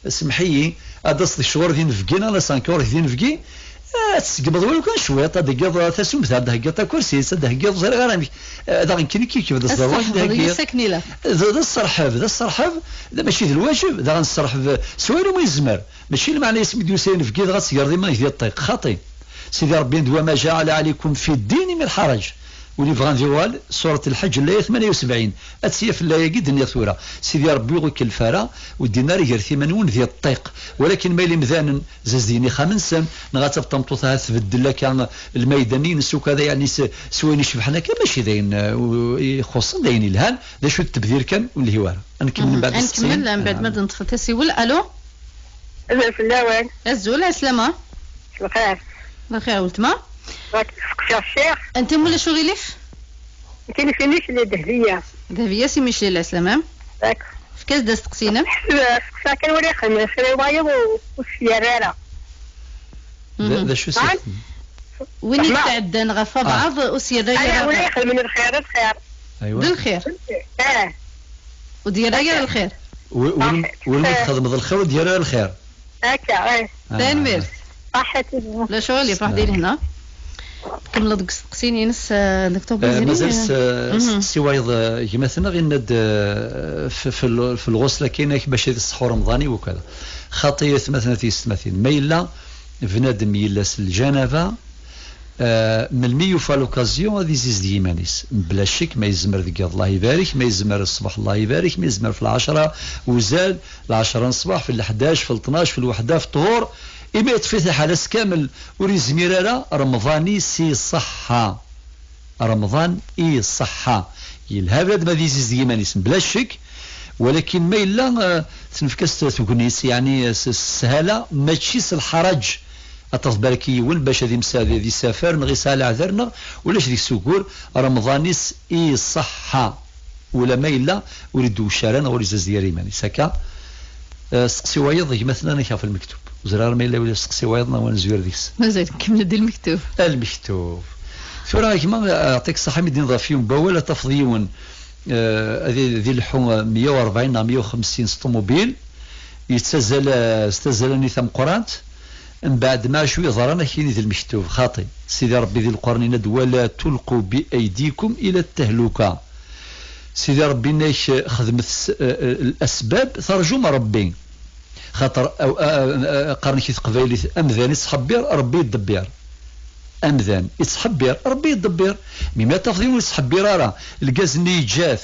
eh, semmeḥ-iyi, ad d-taseḍ ccɣel d inebgi, neɣ la cinq heures d inebgi, eh, ad tseggmeḍ walu kan cwiṭ, ad d-heggiḍ, eh, tasumta, ad d-heggiḍ takursit, ad d-heggiḍ ẓriɣ ara amek. Eh, daɣen kan i k-yekf d ṣṣdeṛ, ad d-heggiḍ. Ad d, d ṣṣerḥeb, d ṣṣerḥeb, d, mačči d lwajeb, daɣen ṣṣerḥeb s wayen umi yezmer. Mačči lmeɛna-s mi d-yusa inebgi dɣa ad tegreḍ iman-ik di ṭṭiq. Xaṭi. Sidi Ṛebbi yenna-d: "وما جعل عليكم في الدين من حرج". Win yebɣan ad yuɣal, surat Lḥeǧ, laya tmanya u sebɛin. Ad tt-yaf laya-agi d-nniɣ tura. Sidi Ṛebbi ur ikellef ara, ur ddin ara gar timan-nwen di ṭṭiq. Walakin ma yella imdanen zazdigen ixxamen-nsen, neɣ ad taf tameṭṭut ahat tbeddel akka lmayda-nni-ines ukada, yeɛni s, s wayen icebḥen akka, mačči d ayen, uh, ixuṣṣen, d ayen yelhan, d acu d tebdir kan, ur nelhi ara. Ad nkemmel mbeɛd. Ad nkemmel mbeɛd ma d-neṭṭef tasiwel. Alo? Azul fell-awen. Azul, ɛeslama. Lxir. Lxir, weltma. Rak testeqsiḍ ccix. Anta mulac uɣilif? Nekkini si Micli, Dehbiya. Dehbiya si Micli, ɛeslama. Rak. Efk-as-d asteqsi-inem. Steqsiɣ kan wala ixdem lxir i wayeḍ u, u s-yerra ara. D, d acu s-, win i yetɛeddan ɣef wabɛaḍ ur s-yerra ara. Wala ixedmen lxir, lxir. Aywa. D lxir. Eh. Ur d-yerra ara lxir. Wi-, win, win mi txedmeḍ lxir ur d-yerra ara lxir. Akka, eh. Ah. Tanemmirt. Ṣaḥḥit. La ccɣel yefreḥ di lehna. Tkemmleḍ deg usteqsi-ines, eh, Docteur Bizini? Eh, mazal s-, eh, mhm, steqsi wayeḍ, eh, gma-tneɣ yenna-d, eh, f-, f-, f lɣusla kan ak bac ad iṣeḥḥu Remḍan-iw ukada. Xaṭi, atmaten at yessetmatin. Ma yella bnadem yella s lǧanaba, eh, melmi yufa l'occasion ad izizdeg iman-is. Mebla ccek, ma yezmer deg yiḍ, Allah ibarek, ma yezmer ṣṣbeḥ, Allah ibarek, ma yezmer f lɛecra uzal, lɛecra n ṣṣbeḥ, f leḥdac, f leṭnac, f lweḥda, f ṭhur, imi yeṭṭef-it lḥal ass kamel ur yezmir ara, Remḍan-is iṣeḥḥa. Remḍan iṣeḥḥa. Yelha bnadem ad izizdeg iman-is, mebla ccek, walakin ma yella, eh, tnefk-as tegnit, yeɛni s, s sshala, mačči s lḥaraǧ. Ad tafeḍ balak yiwen bac ad imsa-, ad isafer, neɣ isɛa leɛder, neɣ ulac deg-s ugur, Remḍan-is iṣeḥḥa. Ula ma yella ur idewwec ara neɣ ur izazdi ara iman-is. Akka, eh, steqsi wayeḍ, gma-tneɣ, nek ɣef lmektub. Ur ẓriɣ ara ma yella wala steqsi wayeḍ neɣ ad nezwir deg-s. Mazal, kemmel-d i lmektub. A lmektub. Tura, a gma, eh, aɛṭik ṣṣeḥḥa, mi d-tiniḍ ɣef yiwen n wawal, ad tafeḍ yiwen, eh, ad i-, ad ileḥḥu, eh, meyya u rebɛin neɣ meyya u xemsin s ṭumubil, yettazzal, eh, s tazzala-nni tameqqrant, mbeɛd ma acu yeḍran, ad k-yini d lmektub, xaṭi. Sidi Ṛebbi di Lqur'an yenna-d: "ولا تلقوا بأيديكم إلى التهلكة". Sidi Ṛebbi yenna-k, xedmet s, eh, eh, lasbab, terjum Ṛebbi. Xaṭer, aw, a, a, a, qqaren-k i teqbaylit: "Amdan ittḥebbir, Ṛebbi iḍebbir." Amdan ittḥebbir, Ṛebbi iḍebbir. Mi ma tafeḍ yiwen ur ittḥebbir ara, lgaz-nni yeǧǧa-t,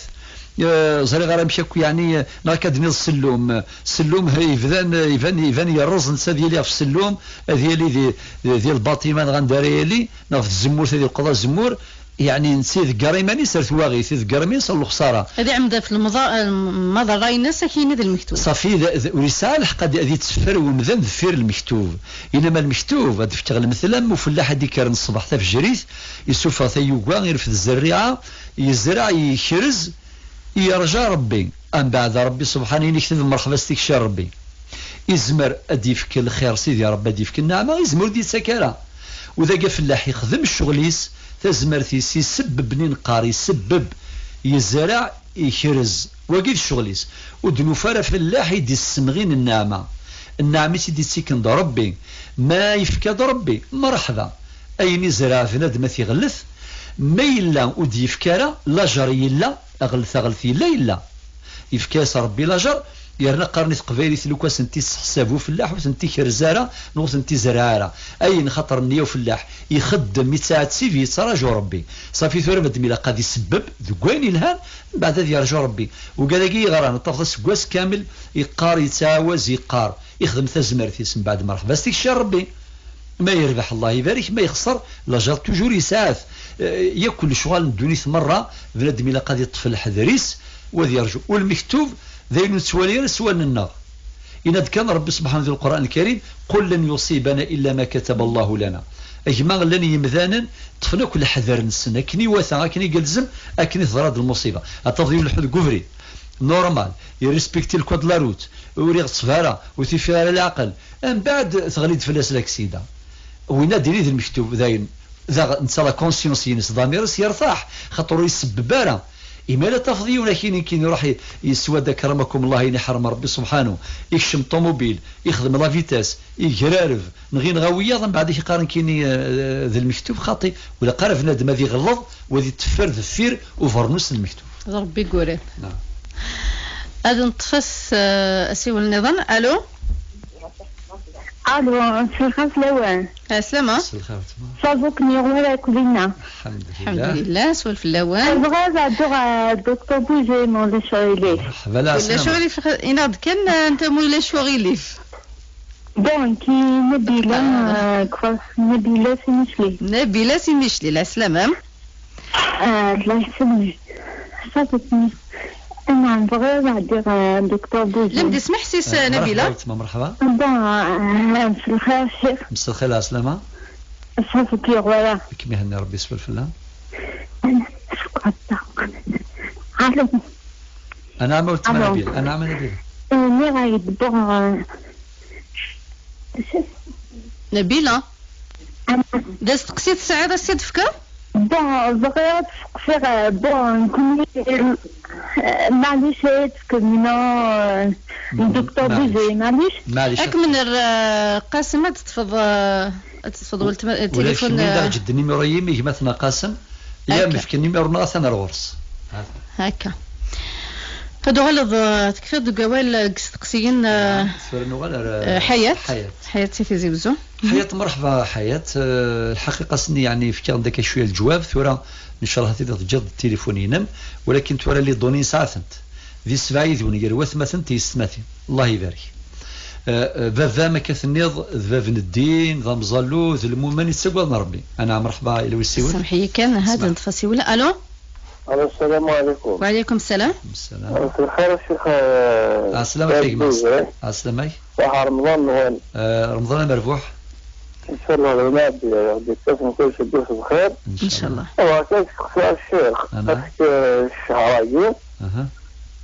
Eh, ẓriɣ ara amek akk, yeɛni, eh, neɣ akka d-nniḍ sellum. Sellum, eh, yebdan, eh, iban, iban yerreẓ netta ad yali ɣef sellum, ad yali di, di, di lbaṭima neɣ anda ara yali, neɣ ɣef tzemmurt ad yelqeḍ azemmur, yeɛni netta iḍegger iman-is ar twaɣit, iḍegger iman-is ar lexsara. Ad iɛemmed ɣef lemḍa-, eh, lmaḍerra-ines, ad k-yini d lmektub. Ṣafi, d, d, ur yesɛi lḥeqq ad, ad yetteffer wemdan deffir lmektub. Inama lmektub, ad d-fkeɣ lemtel am ufellaḥ ad d-ikkren ṣṣbeḥ tafejrit, isuffeɣ tayuga, irfed zzerriɛa, yezreɛ, yekrez, yerǧa Rebbi. Ambeɛd Rebbi subḥana i nekteb mreḥba s tikci n Rebbi. Izmer ad d-yefk lxir Sidi Rebbi, ad d-yefk nneɛma, izmer ur d-yettak ara. U dagi afellaḥ ixdem ccɣel-is, tazmert-is, isebbeb, ni neqqar isebbeb, yezreɛ, ikrez. Wagi d ccɣel-is. Ur d-nufi ara afellaḥ i d-issemɣin nneɛma. Nneɛma i tt-id-ittiken d Rebbi. Ma yefka-d Rebbi, mreḥba. Ayen izreɛ bnadem ad t-iɣellet, ma yella ur d-yefki ara, lajer yella, aɣel-, taɣelt yella, yella. Yefka-yas Rebbi lajer, yerna qqaren i teqbaylit, lukan ur tent-isseḥsab ufellaḥ, ur tent-ikrez ara, neɣ ur tent-izreɛ ara. Ayen xaṭer nniya ufellaḥ, ixeddem, ittɛettib, yettraǧu Rebbi. Ṣafi tura, madam ilaq ad isebbeb deg wayen ilhan, mbeɛd ad yerǧu Rebbi. Ugad-agi yeɣran, ad tafeḍ aseggas kamel, yeqqar, yettɛawaz, yeqqar, ixdem tazmert-is, mbeɛd mreḥba s tikci n Rebbi. Ma yerbeḥ, Allah ibarek, ma yexṣer, lajer toujours yesɛa-t. Eh, yakk lecɣal n ddunit merra, bnadem ilaq ad iṭṭef leḥder-is, u ad yerǧu. U lmektub, d ayen ur nettwali ara s wallen-nneɣ. Yenna-d kan Rebbi subḥanahu di Lqur'an Lkarim: "قل لن يصيبنا إلا ما كتب الله لنا." A gma, llan yimdanen, ṭṭfen akk leḥder-nsen, akken iwata, akken i yelzem, akken i teḍra-d lmuṣiba. Ad tafeḍ yiwen lḥu deg ubrid, normal, irrespecti le code de la route, ur iɣeṣṣeb ara, ur t-ifir ara leɛqel, mbeɛd teɣli-d fell-as laksida. Winna ad d-yini d lmektub, dayen, daɣ netta la conscience-ines, ḍamir-is yertaḥ, xaṭer ur isebbeb ara. Imi ara tafeḍ yiwen akkin, akkin iruḥ i-, yeswa-d akramakum Allah, ayen iḥrem Rebbi subḥanu, ikcem ṭumubil, ixdem la vitesse, igrareb, neɣ inɣa wiyaḍ, mbeɛd i k-iqqaren kini, eh, d lmektub xaṭi. Ur ilaq ara bnadem ad iɣelleḍ, u ad itteffer deffir ubernus n lmektub. D Rebbi i yuran. Naam. Ad neṭṭef as-, eh, asiwel nniḍen. Alo? Alo, mselxir fell-awen. Ɛeslama. Mselxir, weltma. Sabu kem yuɣ wara akk dinna. Lḥemdulillah. Lḥemdulillah, swal fell-awen. Bɣiɣ ad ɛeddiɣ ɣer Docteur Bouzé, ma ulac aɣilif. Mreḥba, la, ulac aɣilif, ini-aɣ-d kan, eh, anta ma ulac aɣilif. Donc, Nabila, ah, euh, quoi, Nabila Simisli. Nabila Simisli, la salama. Ah, Allah yesselmek. Ṣafit. Anɛam, bɣiɣ ad ɛeddiɣ, ah, Docteur Bouzé. Lem di smeḥsis, ah, Nabila. Mreḥba, weltma, mreḥba. Bon, ah, mselxir, Ccix. Mselxir, la salama. Ṣafit, yuɣ wara. Ad kem-ihenni Rebbi, swal fell-am. Ana, shukran. Alo. Anɛam, weltma Nabila. Anɛam, Nabila. Eh, nniɣ-ak-d, bon, eh, Nabila, d asteqsi tesɛiḍ ad s-id-tefkeḍ? Bon, bɣiɣ ad steqsiɣ, eh, bon, nekkni, eh, maɛlic ad tefkem, non, eh, Docteur Bouzé, maɛlic. Maɛlic. Ad kem-nerr, eh, Qasem, ad teṭṭfeḍ, eh, ad teṭṭfeḍ weltma, eh, tilifun, ula d kemmi, eh, d aɣ-ǧedd nimiru-yim i gma-tneɣ Qasem. Akka. Yak, fken numéro-nneɣ atan ar ɣur-s. Hata. Akka. Ad uɣaleḍ, eh, tekfiḍ deg wawal, eh, deg isteqsiyen, eh, tura nuɣal ar, eh, Ḥayat. Ḥayat. Ḥayat si Tizi Wezzu. Ḥayat, mreḥba, Ḥayat. Eh, lḥaqiqa, ass-nni, yeɛni, fkiɣ-d akka cwiya leǧwab. Tura, ncallah, ad tiliḍ teǧǧiḍ-d tilifun-inem. Walakin tura, les données nesɛa-tent. Di sebɛa yid-wen, gar watmaten d yessetmatin. Allah ibarek. Eh, eh, baba-m, akka tenniḍ, d bab n ddin, d amẓallu, d lmumen yettaggaden Rebbi. Anɛam, mreḥba, ila wi ssiwel. Semmeḥ-iyi kan, ha-d neṭṭef asiwel. Alo? Alo, ssalamu ɛlikum. Wa ɛlikum ssalam. Wa ɛlikum ssalam. Mselxir a Ccix, eh, ɛeslama-k a gma. Ɛeslama-k. Ṣaḥa Remḍan-nwen. Eh, Remḍan amerbuḥ. Ncallah, Rebbi, Rebbi yefk-asen kullec deg-s bxir. Ncallah. Wa kan steqsiɣ a Ccix, est-ce que ccher-agi, aha,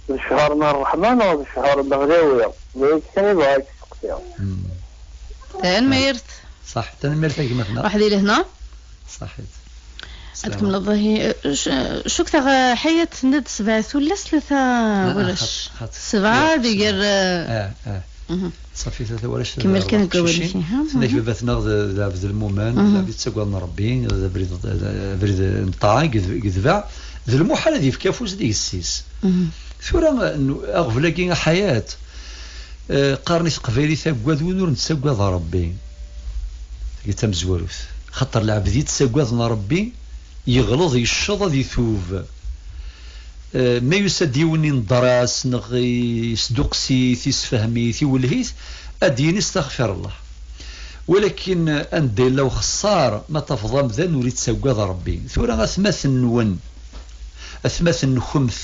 d ccher n ṛṛeḥma neɣ d ccher n leɣlawi? D ayen kan i bɣiɣ ad k-steqsiɣ. Hmm. Tanemmirt. Ṣaḥ, tanemmirt a gma-tneɣ. Ruḥ di lehna. Ṣaḥit. Ad tkemmleḍ ihi, eh, c-, cukteɣ, eh, Ḥayat tenna-d sebɛa tullas, tlata wulac. Ah, xaṭ, xaṭ. Sebɛa di gar, eh, eh, eh. Mhm. Ṣafi, tlata wulac. Kemmel kan deg wawal-ik, ha? Tenna-k baba-tneɣ d, d abd lmumen, mhm, d abd yettaggaden Rebbi, d abrid, d abrid n ṭṭaɛa i yed-, yedbeɛ. D lmuḥal ad yefk afus deg yessi-s. Mhm. Tura, n-, aɣbel-agi a Ḥayat, eh, qqaren i teqbaylit: "Aggad win ur nettaggad Rebbi." Tagi d tamezwarut. Xaṭer lɛebd yettaggaden Rebbi, yeɣleḍ, yecceḍ ad itub. Eh, ma yusa-d yiwen inḍer-as neɣ isduqes-it, isfehm-it, iwelleh-it, ad d-yini: "Staɣfirullah." Walakin anda yella uxeṣṣar, ma tafeḍ amdan ur ittaggad Ṛebbi. Tura atmaten-nwen, atmaten-nkent,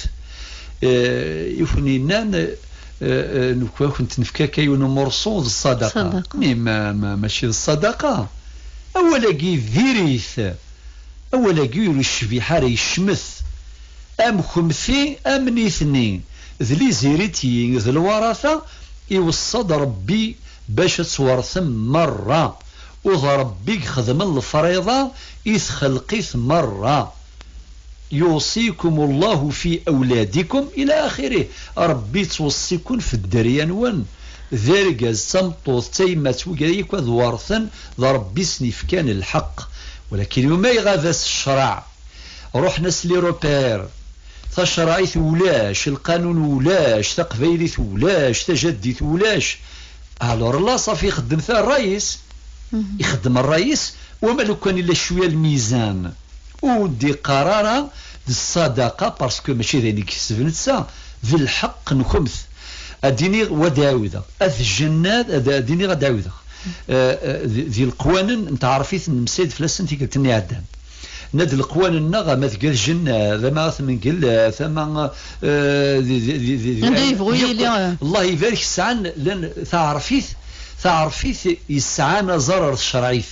eh, i ken-yennan, eh, eh, nekk ad kent-nefk akka yiwen umurṣu d ṣṣadaqa. Ṣṣadaqa. Mi ma, ma, mačči d ṣṣadaqa. Awal-agi diri-t. Awal-agi ur yecbiḥ ara, yecmet. Am kennemti, am nitni, d les héritiers, d lwarata, iweṣṣa-d Ṛebbi bac ad twertem merra. U d Ṛebbi i ixedmen lefriḍa i txelqit merra. "يوصيكم الله في أولادكم" إلى آخره. Ṛebbi yettweṣṣi-ken f dderya-nwen. D argaz, d tameṭṭut, d tayemmat, wigad yakk ad werten, d Ṛebbi i sen-yefkan lḥeqq. Walakin ma iɣab-as ccṛeɛ, ruḥen-as les repères, tacerɛit ulac, lqanun ulac, taqbaylit ulac, tajaddit ulac. Alors là, ṣafi, ixeddem ta ṛṛay-is, ixeddem ṛṛay-is, wama lukan illa cwiya lmizan, ur d-iqqar ara d ṣṣadaqa, parce que mačči d ayen i yekseb netta, d lḥeqq-nkent. Ad d-iniɣ, wa d-ɛawdeɣ, at Jennad, ad, ad d-iniɣ, ad d-ɛawdeɣ. Eh, eh, di, di leqwanen n tɛerfit, nemsayed fell-asen tikkelt-nni iɛeddan. Nna-d leqwanen-nneɣ, ama tga tjennad, ama tmengellat, ama, eh, di, di, di, di, di, Anda yebɣu yili, eh. Allah ibarek, sɛan, llan taɛerfit, taɛerfit yesɛan aẓar ar tcerɛit.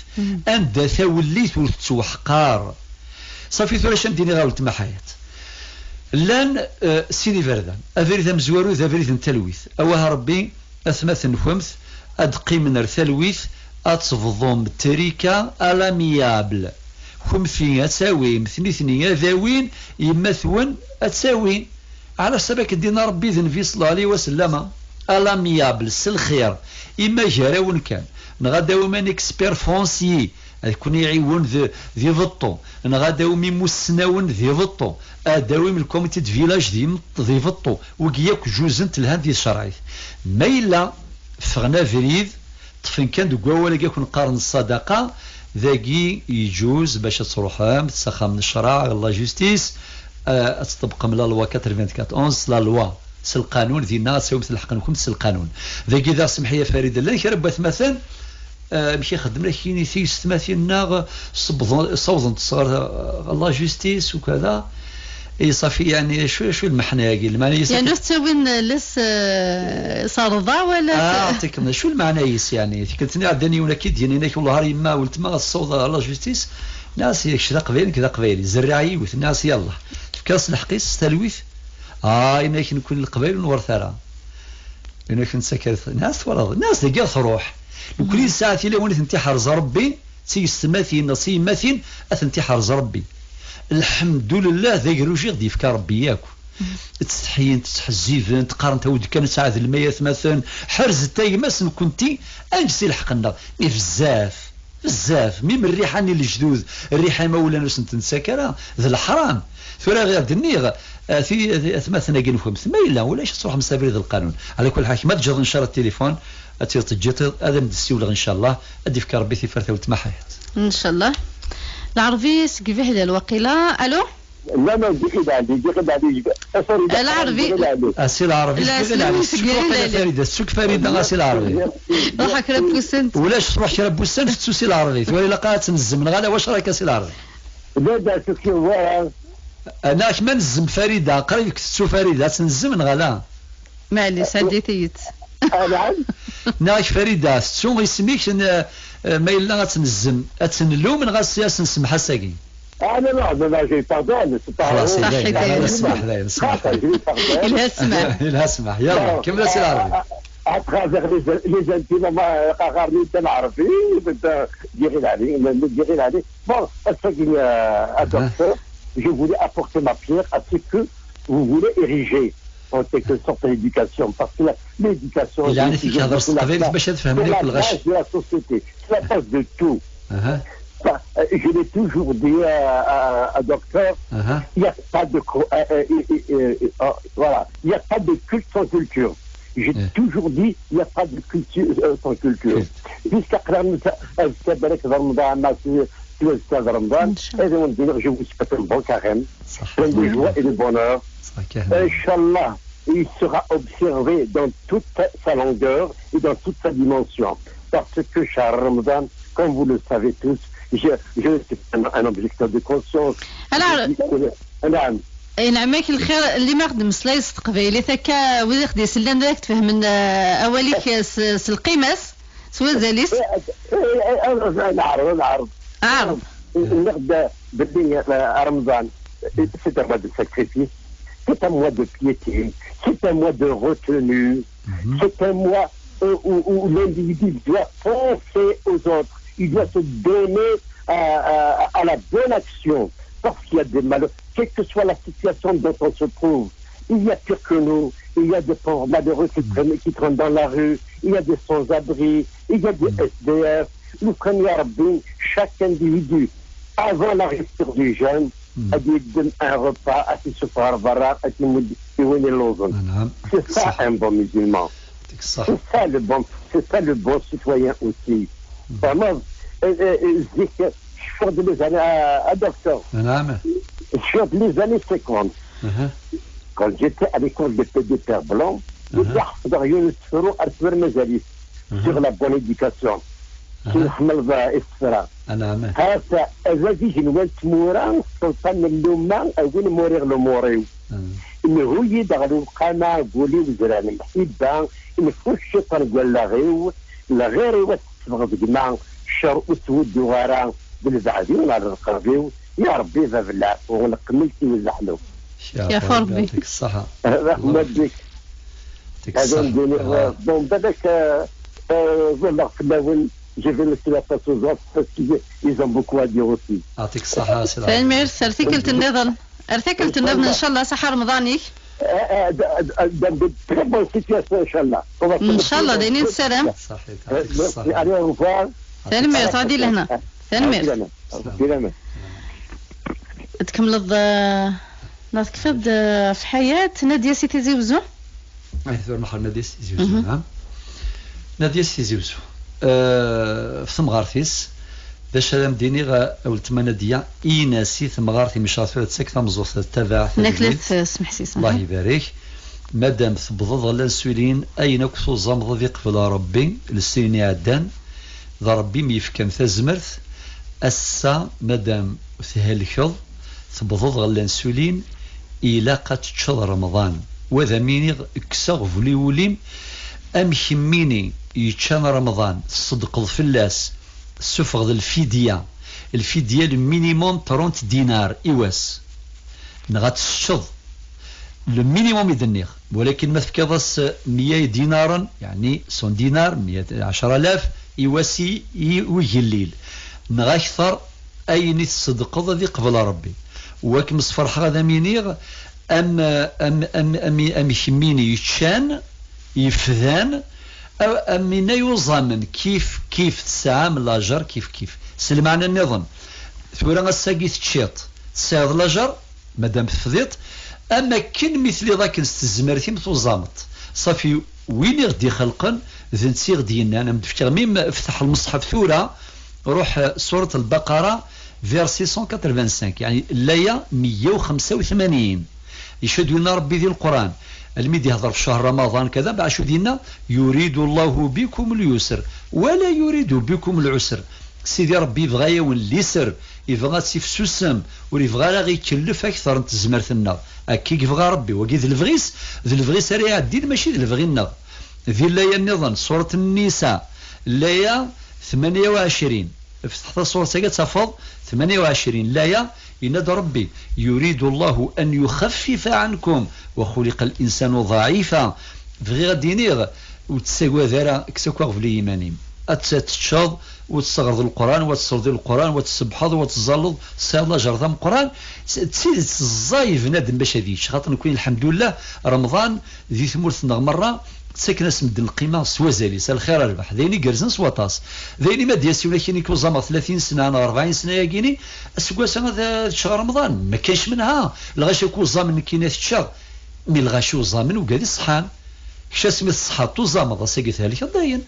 Anda tawellit ur tettweḥqar. Ṣafi, tura acu am d-iniɣ a weltma Ḥayat? Llan, eh, sin iberdan. Abrid amezwaru d abrid n talwit. Awah Ṛebbi, atmaten-nkent ad d-qqimen ar talwit, ad tebḍum trika à l'amiable. Kennemti ad tawimt, nitni ad awin, yemma-twen ad tawi. Ɛla ḥsab akken d-yenna Ṛebbi d Nnbi ṣellallahu ɛalayhi wa sellama, à l'amiable, s lxir, imagar-awen kan, neɣ ad d-tawim un expert foncier, ad ken-iɛiwen d, di beṭṭu, neɣ ad d-tawim imussnawen di beṭṭu, ad d-tawim le comité de village di, di beṭṭu, wigi yakk juzen telhan di tcerɛit. Ma yella ffɣen abrid, ṭṭfen kan deg wawal-agi akk neqqaren ṣṣadaqa, dagi yejuz bac ad truḥem s axxam n ccreɛ, la justice, eh, ad tṭebbqem la loi quatre-vingt-quatre onze, s la loi, s lqanun, dinna ad tawimt lḥeqq-nkent s lqanun. Dagi daɣ, semḥ-iyi a Farida, llan kra n watmaten, eh, amek i xeddmen, ak-yini tiyessetmatin-nneɣ, sewwḍen-, ssawḍent-tt ɣer, eh, la justice u kada. I ṣafi, yeɛni, acu, acu lmeḥna-agi? Lmeɛna-is يعني ur tettawin les, eh, s rrḍa wala Ah, aɛṭikem, acu lmeɛna-is, yeɛni? Tikkelt-nni iɛeddan yiwen akka i d-yenna, yenna-k: "Wellah ar yemma weltma ad tessaweḍ ɣer la justice." Nniɣ-as: "Kečč d aqbayli, nekk d aqbayli, zerriɛa yiwet." Nniɣ-as: "Yallah, tefkiḍ-as lḥeqq-is s talwit?" "Ah," yenna-k, "nekkni leqbayel ur nwert ara." Yenna-k: "Nettakar." Nniɣ-as: "Twalaḍ?" Nniɣ-as: "Dagi ad truḥ. Nekkni nesɛa tilawin i tent-iḥrez Ṛebbi, d tiyessetmatin neɣ s tyemmatin, ad tent-iḥrez Ṛebbi. Lḥemdullah, d agruj i ɣ-d-yefka Ṛebbi yakk." Ttseḥyint, ttḥezzibent, qqarent: "Awed kan ad tɛedlem ay atmaten, ḥerzet a gma-s nekkenti, ad neǧǧ si lḥeqq-nneɣ." Mi bezzaf, bezzaf, mi rriḥa-nni n lejdud, rriḥa imawlan ur sent-nettak ara, d leḥram. Tura ɣir d-nniɣ, eh, ti-, ti-, atmaten-agi-nkent, ma yella ulac, ad truḥem s abrid n lqanun. Ɛla kulli ḥal, ma teǧǧiḍ ncallah tilifun, ad tt-teǧǧiḍ, ad am-d-ssiwleɣ ncallah, ad d-ifk Ṛebbi tifert a weltma Ḥayat. Ncallah. Lɛerbi seg Bihlal, waqila. Alo? لا، لا، دقيقة علي، دقيقة علي. آه، سوري، دقيقة علي. Lɛerbi. Ah, si Lɛerbi, la, seg Bihlal, seg Bihlal. Farida, suk Farida, ah, si Lɛerbi. Ruḥ kra n wussan. Ulac, truḥ kra n wussan, tettu si Lɛerbi. Tura ilaq ad tt-nezzem, neɣ ala, wacu rayka si Lɛerbi? لا، لا، شوف شو هو. Neɣ kemm ad nezzem Farida, qrib tettu Farida, ad tt-nezzem, neɣ ala? Maɛlic, ɛeddi-t-iyi-d. Ah, نعم. Neɣ Farida, tettu isem-ik, n-, eh, ma yella ad tt-nezzem, ad tt-nlum, neɣ ad s-, ad s-nsemmeḥ ass-agi? Ah, non, non, non, non, je lui pardonne, c'est pas... خلاص, صحيت, dayen, dayen, صحيت. صباح, dayen, صباح. صحيت, je lui pardonne. Ilha ssmaḥ. Ilha ssmaḥ. Yalla, bon, kemmel a Si Lɛerbi. À, à, à travers les, les intimes, ma, qqaren-d Lɛerbi, d, d, diɣi lɛali, d, diɣi lɛali. Bon, ass-agi, euh, à docteur, je voulais apporter ma pierre à ce que vous voulez ériger, en quelque sorte, l'éducation, parce que la, l'éducation, يعني c'est, تيك هضر c'est la, c'est la base de la société, c'est la base de tout. Enfin, euh, je l'ai toujours dit à, à, à docteur, il n'y a pas de co-, euh, euh, euh, euh, euh, voilà, il n'y a pas de culte sans culture. J'ai toujours dit, il n'y a pas de culture, euh, sans culture. Jusqu'à Tout ça de Ramadan. Inch'Allah. Et on dirait que je vous souhaite un bon carême, plein de joie et de bonheur. Inch'Allah, il sera observé dans toute sa longueur et dans toute sa dimension. Parce que cher Ramadan, comme vous le savez tous, je, je suis un, un objecteur de conscience. Alors, je dis que, نعم. نعم، ياك الخير اللي ما خدم سلايس تقبيلي ثكا ويخدي سلان ذاك تفهمن، آه، أوليك س-، سلقيمس. S wazal-is. Eh, eh, eh, eh, eh, neɛreḍ, neɛreḍ. Ɛreḍ. Nniɣ-d belli, eh, Remḍan, eh, c'est un mois de sacrifice, c'est un mois de piété, c'est un mois de retenue, c'est un mois, euh, où, où l'individu doit penser aux autres, il doit se donner à, à, à la bonne action, parce qu'il y a des malheurs, quelle que soit la situation dont on se trouve, il y a pire que nous. Il y a des pauvres malheureux qui traînent, qui traînent dans la rue. Il y a des sans-abri. Il y a des S D F. Nous prenons, ya Rabbi, chaque individu, avant la rupture du jeûne, ad yeddem un repas, ad t-isuffeɣ ɣer berra, ad t-imudd i win illuẓen. C'est ça un bon musulman. C'est ça le bon, c'est ça le bon citoyen aussi. Vraiment, euh, euh, euh, zik, je suis de les années à, à docteur. Je suis de les années cinquante. Quand j'étais à l'école de P D Père Blanc, ur d-ḥeffḍeɣ yiwen n usefru ar tura mazal-it sur la bonne éducation. Ur tḥemmleḍ isefra. Hata, azaz igenwan n tmura, sselṭan n lluma, a win muriɣ lumuṛ-iw. Nhu-yi-d ɣer lewqama, deg wul-iw zran lemḥibba, nfu cciṭan deg wallaɣ-iw, lɣir-iw ad t-tteffeɣ d gma, ccer ur ttwudduɣ ara, d lbeɛd-iw ɣer lqerb-iw, ya Ṛebbi bab n leɛfu, leqmel-iw d leḥlu. Yeɛfu Ṛebbi. Yeɛṭik ṣṣeḥḥa. Ṛeḥma-k. Yeɛṭik ṣṣeḥḥa. Ad am-d-iniɣ, bon, balak, eh, eh, ẓuleɣ fell-awen, je vais laisser la place aux autres parce qu'ils ont beaucoup à dire aussi. Yeɛṭik ṣṣeḥḥa, a Sidi. Tanemmirt, ar tikkelt nniḍen. Ar tikkelt nniḍen, ncallah, ṣaḥḥa Remḍan-ik. Eh, eh, d-, d-, d-, d-, très bonne situation, ncallah. Ncallah, d ayen i nessaram. Ṣaḥit, yeɛṭik ṣṣeḥḥa. Allez, au revoir. Tanemmirt, ɛad i lehna. Tanemmirt. Ad tkemmleḍ, eh, neɣ tekfiḍ-d, eh, ɣef Ḥayat, Nadya Si Tizi Wezzu? Ay, tura meqqar Nadya Si Tizi Wezzu, ha? Nadya Si Tizi Wezzu. Eh, ɣef temɣart-is, d acu ara m-d-iniɣ, a weltma Nadya, ini-as i temɣart imecɣer tura d takk tameẓẓuɣt tabaɛt. Nekk la tettsemmeḥsis. Allah ibarek. Madam, tewwḍeḍ ɣer l'insuline, ayen akk tuẓameḍ ad iqbel Ṛebbi, lesnin iɛeddan, d Ṛebbi i m-yefkan tazmert. Ass-a, madam, thelkeḍ, tewwḍeḍ ɣer l'insuline, ilaq ad teččeḍ Remḍan. Wa d am iniɣ, kkes aɣbel i wul-im, am kemmini yeččan Remḍan, tṣeddqeḍ fell-as, tessufɣeḍ lfidya. Lfidya, le minimum trente dinars i wass. Neɣ ad teččeḍ. Le minimum i d-nniɣ. Walakin ma tefkiḍ-as meyya idinaren, yeɛni cent dinars, meyya, ɛecra alaf, i wass i, i ugellil, neɣ akter, ayen i tṣeddqeḍ ad iqbel Ṛebbi. Wa kem-sferḥeɣ ad am-iniɣ, am, am, am, am, am kemmini yeččan, yefdan, a-, am winna yuẓamen, kif, kif tesɛam lajer, kif, kif. S lmeɛna nniḍen, tura ass-agi teččiḍ, tesɛiḍ lajer, madam tefdiḍ, am akken mi tliḍ akken s tezmert-im tuẓameḍ. Ṣafi, win i ɣ-d-ixelqen, d netta i ɣ-d-yennan, am d-fkiɣ, mi m-, fteḥ lmeṣḥaf tura, ruḥ, eh, surat Lbaqara, verset cent quatre-vingt-cinq, yeɛni, laya meyya u xemsa u tmanyin. Ica d-yenna Ṛebbi di Leqran, almi d-ihder f ccher Ramaḍan, kada, beɛd acu d-yenna, yuridu Llahu bikum lyusr, wala yuridu bikum lɛusr. Sidi Ṛebbi yebɣa-yawen liser, yebɣa ad tifsusem, ur yebɣa ara ad ɣ-ikellef akter n tezmert-nneɣ. Akka i yebɣa Ṛebbi, wagi d lebɣi-s, d lebɣi-s ara iɛeddin, mačči d lebɣi-nneɣ. Di laya nniḍen, surat Nnisa, laya tmanya u ɛecrin. Fteḥ tasuret-agi ad tafeḍ tmanya u ɛecrin laya, yenna-d Ṛebbi, yuridu Llahu an yuxaffifa ɛankum wa xuliqa l-insanu ḍaɛifa. Bɣiɣ ad d-iniɣ, ur ttagad ara, kkes akk aɣbel i yiman-im. Ad t-, ad teččeḍ, ur tesseɣreḍ Leqran, ur tesleḍ i Leqran, ur tsebbḥeḍ, ur teẓẓalleḍ, tesɛiḍ lajer d ameqqran. S-, d tidet ẓẓay bnadem bac ad yečč. Xaṭer nekkni, lḥemdullah, Remḍan di tmurt-nneɣ merra, ttaken-as medden lqima s wazal-is, a lxir a rrbeḥ. D ayen igerrzen s waṭas. D ayen i ma d-yas yiwen akkin i k-uẓameɣ tlatin sna neɣ rebɛin sna-yagini, aseggas-a ad, ad ččeɣ Remḍan. Ma kkanc menha, lɣaci akk uẓamen nekkini ad t-ččeɣ. Mi lɣaci uẓamen, ugad iṣeḥḥan. Kečč asmi tṣeḥḥaḍ, tuẓameḍ, ass-agi thelkeḍ dayen.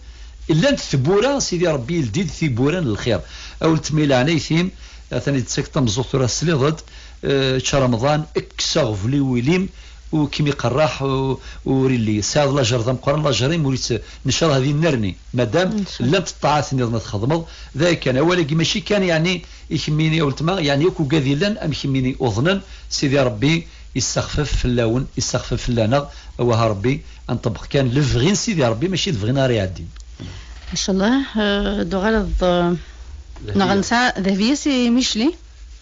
Llant tewwura, Sidi Ṛebbi yeldi-d tiwwura n lxir. A weltma, i leɛnayt-im, atan yettak tameẓẓuɣt tura tesliḍ-d, eh, čč Remḍan, kkes aɣbel i wul-im, ur kem-iqerreḥ, u-, ur illi. Tesɛiḍ lajer d ameqqran, lajer-im ur yett-, ncallah ad yennerni. Madam, llant ṭṭaɛat nniḍen ad txedmeḍ, d aya kan. Awal-agi mačči kan, yeɛni, i kemmini a weltma, yeɛni akk ugad yellan am kemmini uḍnen, Sidi Ṛebbi yessexfef fell-awen, yessexfef fell-aneɣ, awah a Ṛebbi, ad nṭebbeq kan lebɣi n Sidi Ṛebbi, mačči d lebɣi ara iɛeddin. Ncallah, eh, d uɣaleḍ, eh, neɣ nesɛa Dehbiya Si Micli?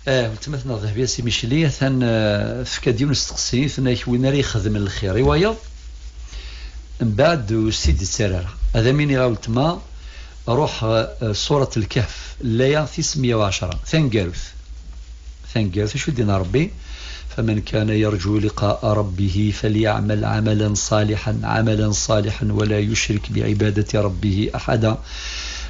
Eh, weltma-tneɣ Dehbiya Si Micli, atan, eh, tefka-d yiwen n usteqsi, tenna-k win ara ixedmen lxir i wayeḍ, mbeɛd ur s-t-id-yettarra ara. Ad am-iniɣ a weltma, ruḥ, eh, surat Lkehf, laya tis meyya u ɛecṛa, taneggarut. Taneggarut, acu i d-yenna Ṛebbi? فمن كان يرجو لقاء ربه فليعمل عملا صالحا، عملا صالحا ولا يشرك بعبادة ربه أحدا.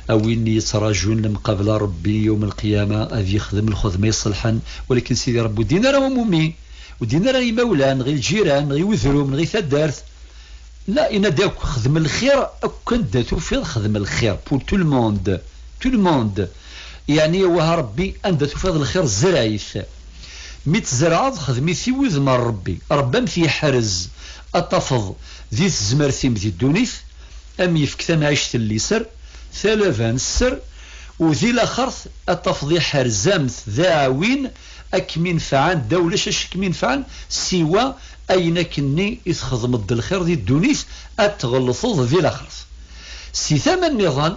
A win yettraǧun lemqabla Ṛebbi yawm lqiyama, ad yexdem lxedma iṣelḥen, walakin Sidi Ṛebbi ur d-yenna ara umumi, ur d-yenna ara imawlan, ɣi lǧiran, ɣi wedrum, ɣi taddart. La, yenna-d akk, xdem lxir, akk anda tufiḍ, xdem lxir, pour tout le monde, tout le monde. Yeɛni, awah a Ṛebbi, anda tufiḍ lxir, zreɛ-it. Mi tzerɛeḍ, xdem-it i wudem n Ṛebbi. Ṛebbi a m-t-yeḥrez, ad tafeḍ di tezmert-im di ddunit, a m-yefk tamɛict n liser, talaba n sser, u di laxert ad tafeḍ iḥrez-am-t d aɛwin a kem-inefɛen, da ulac acu a kem-inefɛen siwa ayen akkenni i txedmeḍ d lxir di ddunit, ad tɣellteḍ di laxert. Si tama nniḍen,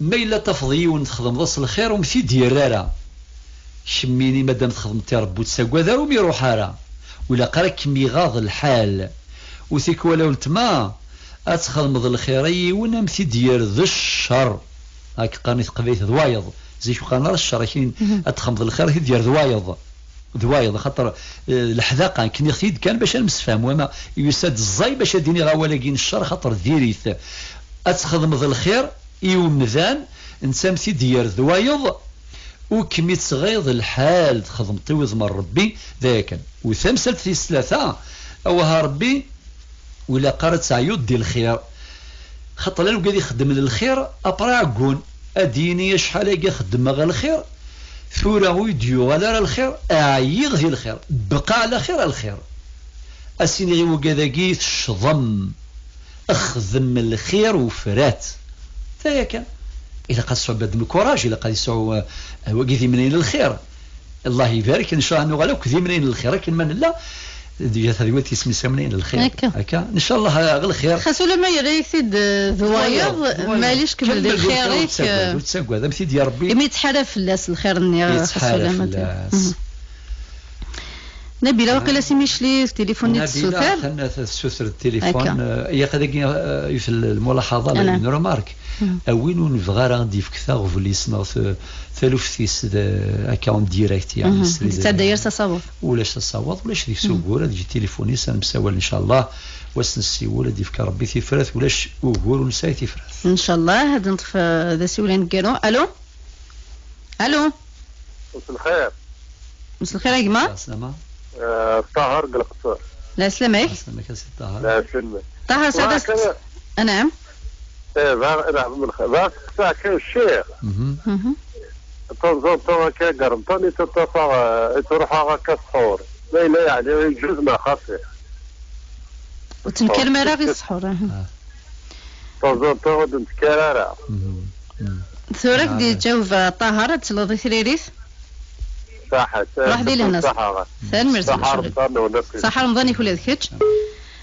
ma yella tafeḍ yiwen txedmeḍ-as lxir, ur m-t-id-yerra ara. Kemmini, madam txedmeḍ i Ṛebbi, ur ttagad ara, ur m-iruḥ ara. Ur ilaq ara kem-iɣaḍ lḥal. U tikwal a weltma, ad txedmeḍ lxir i yiwen, a m-t-id-yerr d ccer. Akka qqaren i teqbaylit d wayeḍ. Zik ur qqaren ara ccer, akin ad txedmeḍ lxir, a t-id-yerr d wayeḍ. D wayeḍ, axaṭer, eh, leḥdaqa, nekk nniɣ-t-id kan bac ad nemsefham, wama yusa-d ẓẓay bac ad d-iniɣ awal-agi n ccer, axaṭer diri-t. Ad txedmeḍ lxir i umdan, netta a m-t-id-yerr d wayeḍ, ur kem-ittɣiḍ lḥal, txedmeḍ i wudem n Ṛebbi, d aya kan. U tamsalt tis tlata, awah a Ṛebbi, ur ilaq ara ad teɛyuḍ di lxir. Xaṭer llan wigad ixeddmen lxir, après ɛeggun, ad d-yini acḥal-agi xeddmeɣ lxir, tura ur yi-d-yuɣal ara lxir, ɛyiɣ di lxir, bqa ɛla xir a lxir. A s-iniɣ i wigad-agi teccḍem, xdem lxir ufrat. D aya kan. Ilaq ad tesɛu bnadem lkuṛaj, ilaq ad yesɛu, eh, wagi d imnayen n lxir. Allah ibarek, ncallah nuɣal akk d imnayen n lxir, akken ma nella, d-, tadwilt isem-is imnayen n lxir. Akka. Akka, ncallah, eh, ɣer lxir. Xas ulamma yerra-yak-t-id, eh, d wayeḍ, d wayeḍ, d wayeḍ, maɛlic, kemmel di lxir, ur lxir-ik, ttagad, eh, ur ttagad, a m-t-id-yerr Ṛebbi. Imi yettḥarab fell-as lxir-nni, xas ulamma d-, fell-as. Mhm. Nabila, waqila si Micli, tilifun-nni tessuter. Nabila, atan tessuter tilifun. Akka. Eh, ilaq ad agi, eh, yiwet n lmulaḥaḍa, une remarque. Mhm. A win ur nebɣi ara ad d-yefk taɣbel-is neɣ t-, taluft-is d, akka, en direct, yeɛni, mhm, s-, d-yettɛedda yers asawaḍ. Ulac asawaḍ, ulac deg-s ugur, ad yeǧǧ tilifun-is, ad nemsawal, ncallah, wass nessiwel, ad d-yefk Ṛebbi tifrat, ulac ugur ur nesɛi tifrat. Ncallah, ad neṭṭef, eh, d asiwel aneggaru. Alo? Alo? مساء الخير. مساء الخير يا جماعة. السلامة. آه، طاهر قلقصور. لا سلامك. السلامة يا سي طاهر. لا سلامك. طاهر سعد. نعم. إيه، بار-، نعم، من خ-، بار ساكن الشيخ. مهم. مهم. تنظر تو هكا قرمطان يتطفى، آه، تروح هكا السحور. لا، لا، يعني، يجوز ما خاطر. وتنكر ما راه غير السحور، أها. آه. تنظر تو نتكرر. مهم. مهم. Tura k-d-yeǧǧaweb Ṭaher, ad tesleḍ i tririt? Ṣaḥa, ṣaḥa, ruḥ di lehna. Ṣaḥa. Tanemmirt. Ṣaḥa Remḍan, ula d kečč. Ṣaḥa Remḍan i kul d kečč.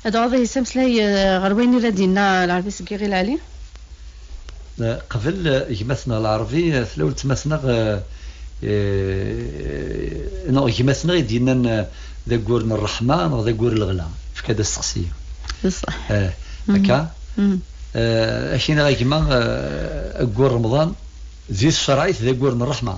Ad uɣeɣ ihi s ameslay, eh, ɣer wayen i la d-yenna Lɛerbi seg Yiɣil Ɛli. Eh, qbel, eh, gma-tneɣ Lɛerbi, eh, tella weltma-tneɣ, eh, eh, neɣ gma-tneɣ i d-yennan, eh, d aggur n ṛṛeḥma neɣ d aggur n leɣla. Tefka-d asteqsi. D ṣṣeḥ. Eh, mhm, akka? Mhm. Eh, ak-iniɣ a gma, eh, aggur Remḍan, di tcerɛit d aggur n ṛṛeḥma.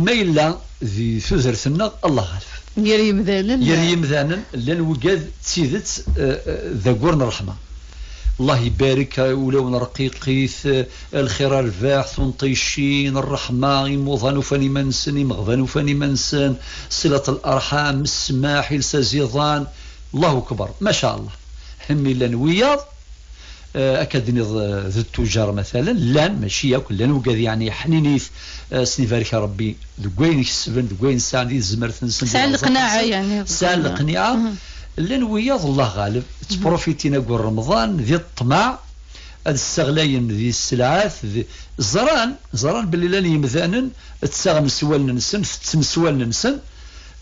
Ma yella di tudert-nneɣ, Allah ɣaleb. Gar yimdanen. Gar yimdanen, llan wigad d tidet, eh, eh, d aggur n ṛṛeḥma. Allah ibarek, eh, ulawen rqiqit, eh, lxir a rrbeḥ, tunṭicin, ṛṛeḥma, imuḍan ufan iman-nsen, imeɣban ufan iman-nsen, ṣilat l-arḥam, ssmaḥ, iles aziḍan. Allahu akbar, ma ca Allah. Hem i llan wiyaḍ, Eh, akka d-nniḍ, eh, d ttujar, matalan, llan, mačči akk, llan wigad, yeɛni, ḥninit, eh, sen-ibarek Rebbi deg wayen kesben, deg wayen sɛan, di tezmert-nsen, di sɛan leqnaɛa, yeɛni, sɛan leqnaɛa. Llan wiyaḍ, Allah ɣaleb, ttprofitin aggur Remḍan, di ṭṭmeɛ, ad sseɣlayen di sselɛat, di, ẓran, ẓran belli llan yemdanen, ttaɣen s wallen-nsen, tetten s wallen-nsen,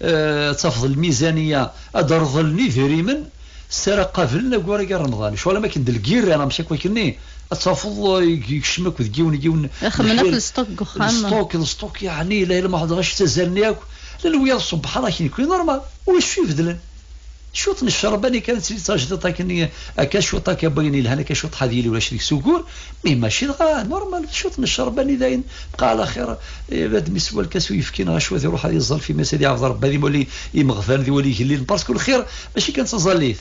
eh, ad tafeḍ lmizaniya, ad d-reḍlen idrimen, s ara qablen aggur-agi n Remḍan. Ccɣel am akken d lgirra, neɣ mačči akk akkenni, ad tafeḍ, eh, yekcem akk deg yiwen, yiwen. Xedmen akk lsṭuk deg uxxam. Lsṭuk, lsṭuk, yeɛni, la ilaha illa Allah, ɣac ttazalen akk. Llan wiyaḍ, subḥan Allah, akken nekni normal. Ulac acu ibeddlen. Cwiṭ n ccerban i kan, ad tili d tajdiṭ akkenni, akka cwiṭ akka n wayen yelhan, akka cwiṭ ḥad yili ulac deg-s ugur, mais mačči dɣa normal, cwiṭ n ccerban i dayen, bqa ɛla xir, eh, bad mi swa lkas uyefki neɣ cwiṭ, iruḥ ad yeẓẓal f imas, ad iɛbed Rebbi, ad imwali imeɣban, ad iwali igellilen, parce que lxir mačči kan d taẓallit.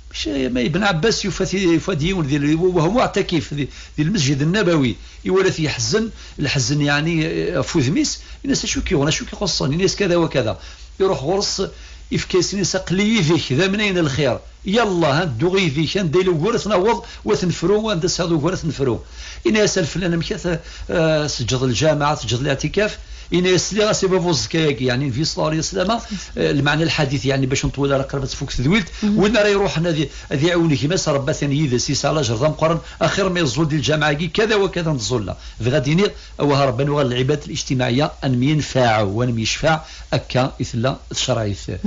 Mačči, ma Ibn Ɛebbas yufa-t, yufa-d yiwen di, wa huwa muɛtakif di, di lmesjid n-Nabawi, iwala-t yeḥzen, leḥzen yeɛni, eh, ɣef wudem-is, yenna-as: "Acu k-yuɣen, acu k-ixuṣṣen?" Yenna-as: "Kada wa kada." Iruḥ ɣur-s, ifka-yas, yenna-as: "Aql-i yid-k, d amnay n lxir. Yallah, ad dduɣ yid-k, anda yella ugur ad t-naweḍ, wa t-nefru, anda tesɛiḍ ugur ad t-nefru." Yenna-yas: "A leflan, amek ad t-, eh, teǧǧeḍ lǧameɛ, teǧǧeḍ liɛtikaf?" Yenna-yas: "Sliɣ-as i baba uẓekka-agi, yeɛni Nnbi ṣella Llahu ɛalayhi wa sallam, eh, lmeɛna lḥadit, yeɛni bac neṭwel ara, qrib ad tfuk tedwilt, win ara iruḥen ad i-, ad iɛiwen gma-s, Rebbi atan yid-s, yesɛa lajer d ameqqran, axir ma yeẓẓul di lǧameɛ-agi, kada wa kada n tẓulla." Bɣiɣ ad d-iniɣ, awah, Rebbi, ad nuɣal lɛibad lijtimaɛiyya, ad nemyenfeɛ, ad nemyecfaɛ, akka i tella tcerɛit.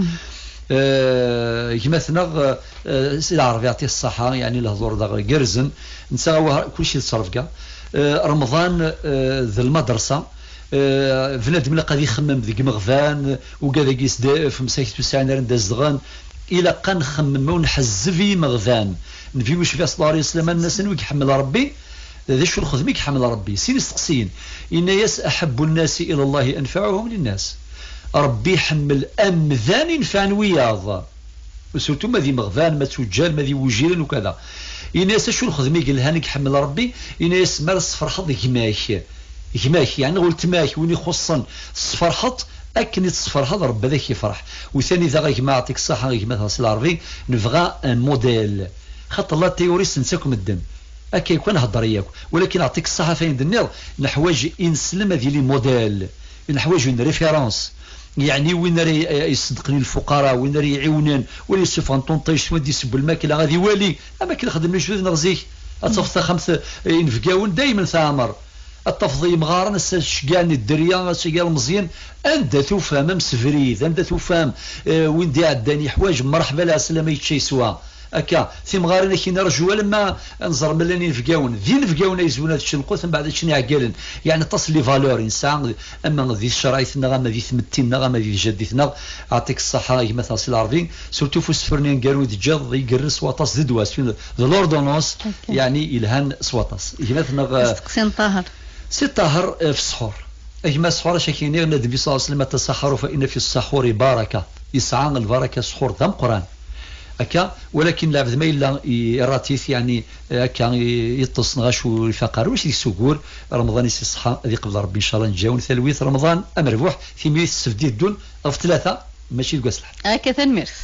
Eh, gma-tneɣ, eh, Sidi Ɛerbi, yeɛṭi ṣṣaḥa, yeɛni lehdur daɣ gerrzen, netta, awah, kulci d ttrebga. Eh, Remḍan, eh, d lmadrasa. Eh, bnadem ilaq ad ixemmem deg imeɣban, ugad-agi yesdef, msakit ur sɛin ara anda zedɣen. Ilaq ad nxemmem, ur nḥezzeb i yimeɣban. Nnbi ucbiɛ ṣella Llahu ɛalayhi wa sallam, nnan-asen: "Wi iḥemmel Rebbi, d acu lxedma i iḥemmel Rebbi?" Sin isteqsiyen. Yenna-yas: "Aḥebbu nnasi ila Llahi anfaɛuhum linnas." Rebbi iḥemmel amdan inefɛen wiyaḍ. Surtout ma d imeɣban, ma d tuǧǧal, ma d iwujilen ukada. Yenna-yas: "Acu lxedma i yelhan i iḥemmel Rebbi?" Yenna-yas: "Mi ara tesferḥeḍ gma-k, gma-k, yeɛni weltma-k, win ixuṣṣen, tesferḥeḍ, akken i tesferḥeḍ, Rebbi ad ak-yefreḥ." U tani daɣ, a gma, yeɛṭik ṣṣaḥa, a gma-tneɣ Sidi Ɛerbi, nebɣa un modèle. Xaṭer la théorie ssnen-tt akk medden. Akka yakk, ad nhedder yakk. Walakin yeɛṭik ṣṣaḥa, f ayen d-tenniḍ, neḥwaǧ ineslem ad yili modèle. Neḥwaǧ une référence. Yeɛni win ara y-, y-, iṣeddqen i lfuqara, win ara iɛiwnen, win yessufɣen ṭunṭict, win d-isewwen lmakla, ad iwali. Am akken xedmen lejdud-nneɣ zik. Ad tafeḍ taxxamt, eh, inebgawen daymen teɛmer. Ad tafeḍ imɣaren ass-a ceggɛen i dderya, ass-agi ilmeẓyen. Anda tufam amsebrid, anda tufam, eh, win d-iɛeddan yeḥwaǧ mreḥba, lɛeslama, yečča yeswa. Akka, timɣarin akin rju alamma nẓer ma llan inebgawen. D inebgawen ay yezwin ad ččen lqut, mbeɛd ad ččen iɛeggalen. Yeɛni aṭas n les valeurs i nesɛa, ama di tcerɛit-nneɣ, ama di tmetti-nneɣ, ama di tjaddit-nneɣ. Yeɛṭik ṣṣaḥa a gma-tneɣ Sidi Ɛerbi, surtout f usefru-nni aneggaru i d-teǧǧiḍ, igerrez s waṭas d ddwa, s une, d l'ordonnance, yeɛni yelhan s waṭas. Gma-tneɣ, eh, asteqsi n Ṭaher. Si Ṭaher, eh, f ssḥur. A gma, ssḥur, acu ak-iniɣ, yenna-d Nnbi ṣella Llahu ɛalayhi wa sallam: "Tasaḥaru fa inna fi ssaḥuri baraka." Yesɛa lbaraka ssḥur d ameqqran. Akka, walakin lɛebd ma yella i-, irat-it, yeɛni, eh, akka i-, yeṭṭes neɣ acu ifaq ara, ulac deg-s ugur, Remḍan-is iṣeḥḥa, ad iqbel Rebbi, ncallah, neǧǧa-wen talwit, Remḍan amerbuḥ, timlilit s sebba i d-iteddun ɣef tlata, mačči deg wass lḥedd. Akka, tanemmirt.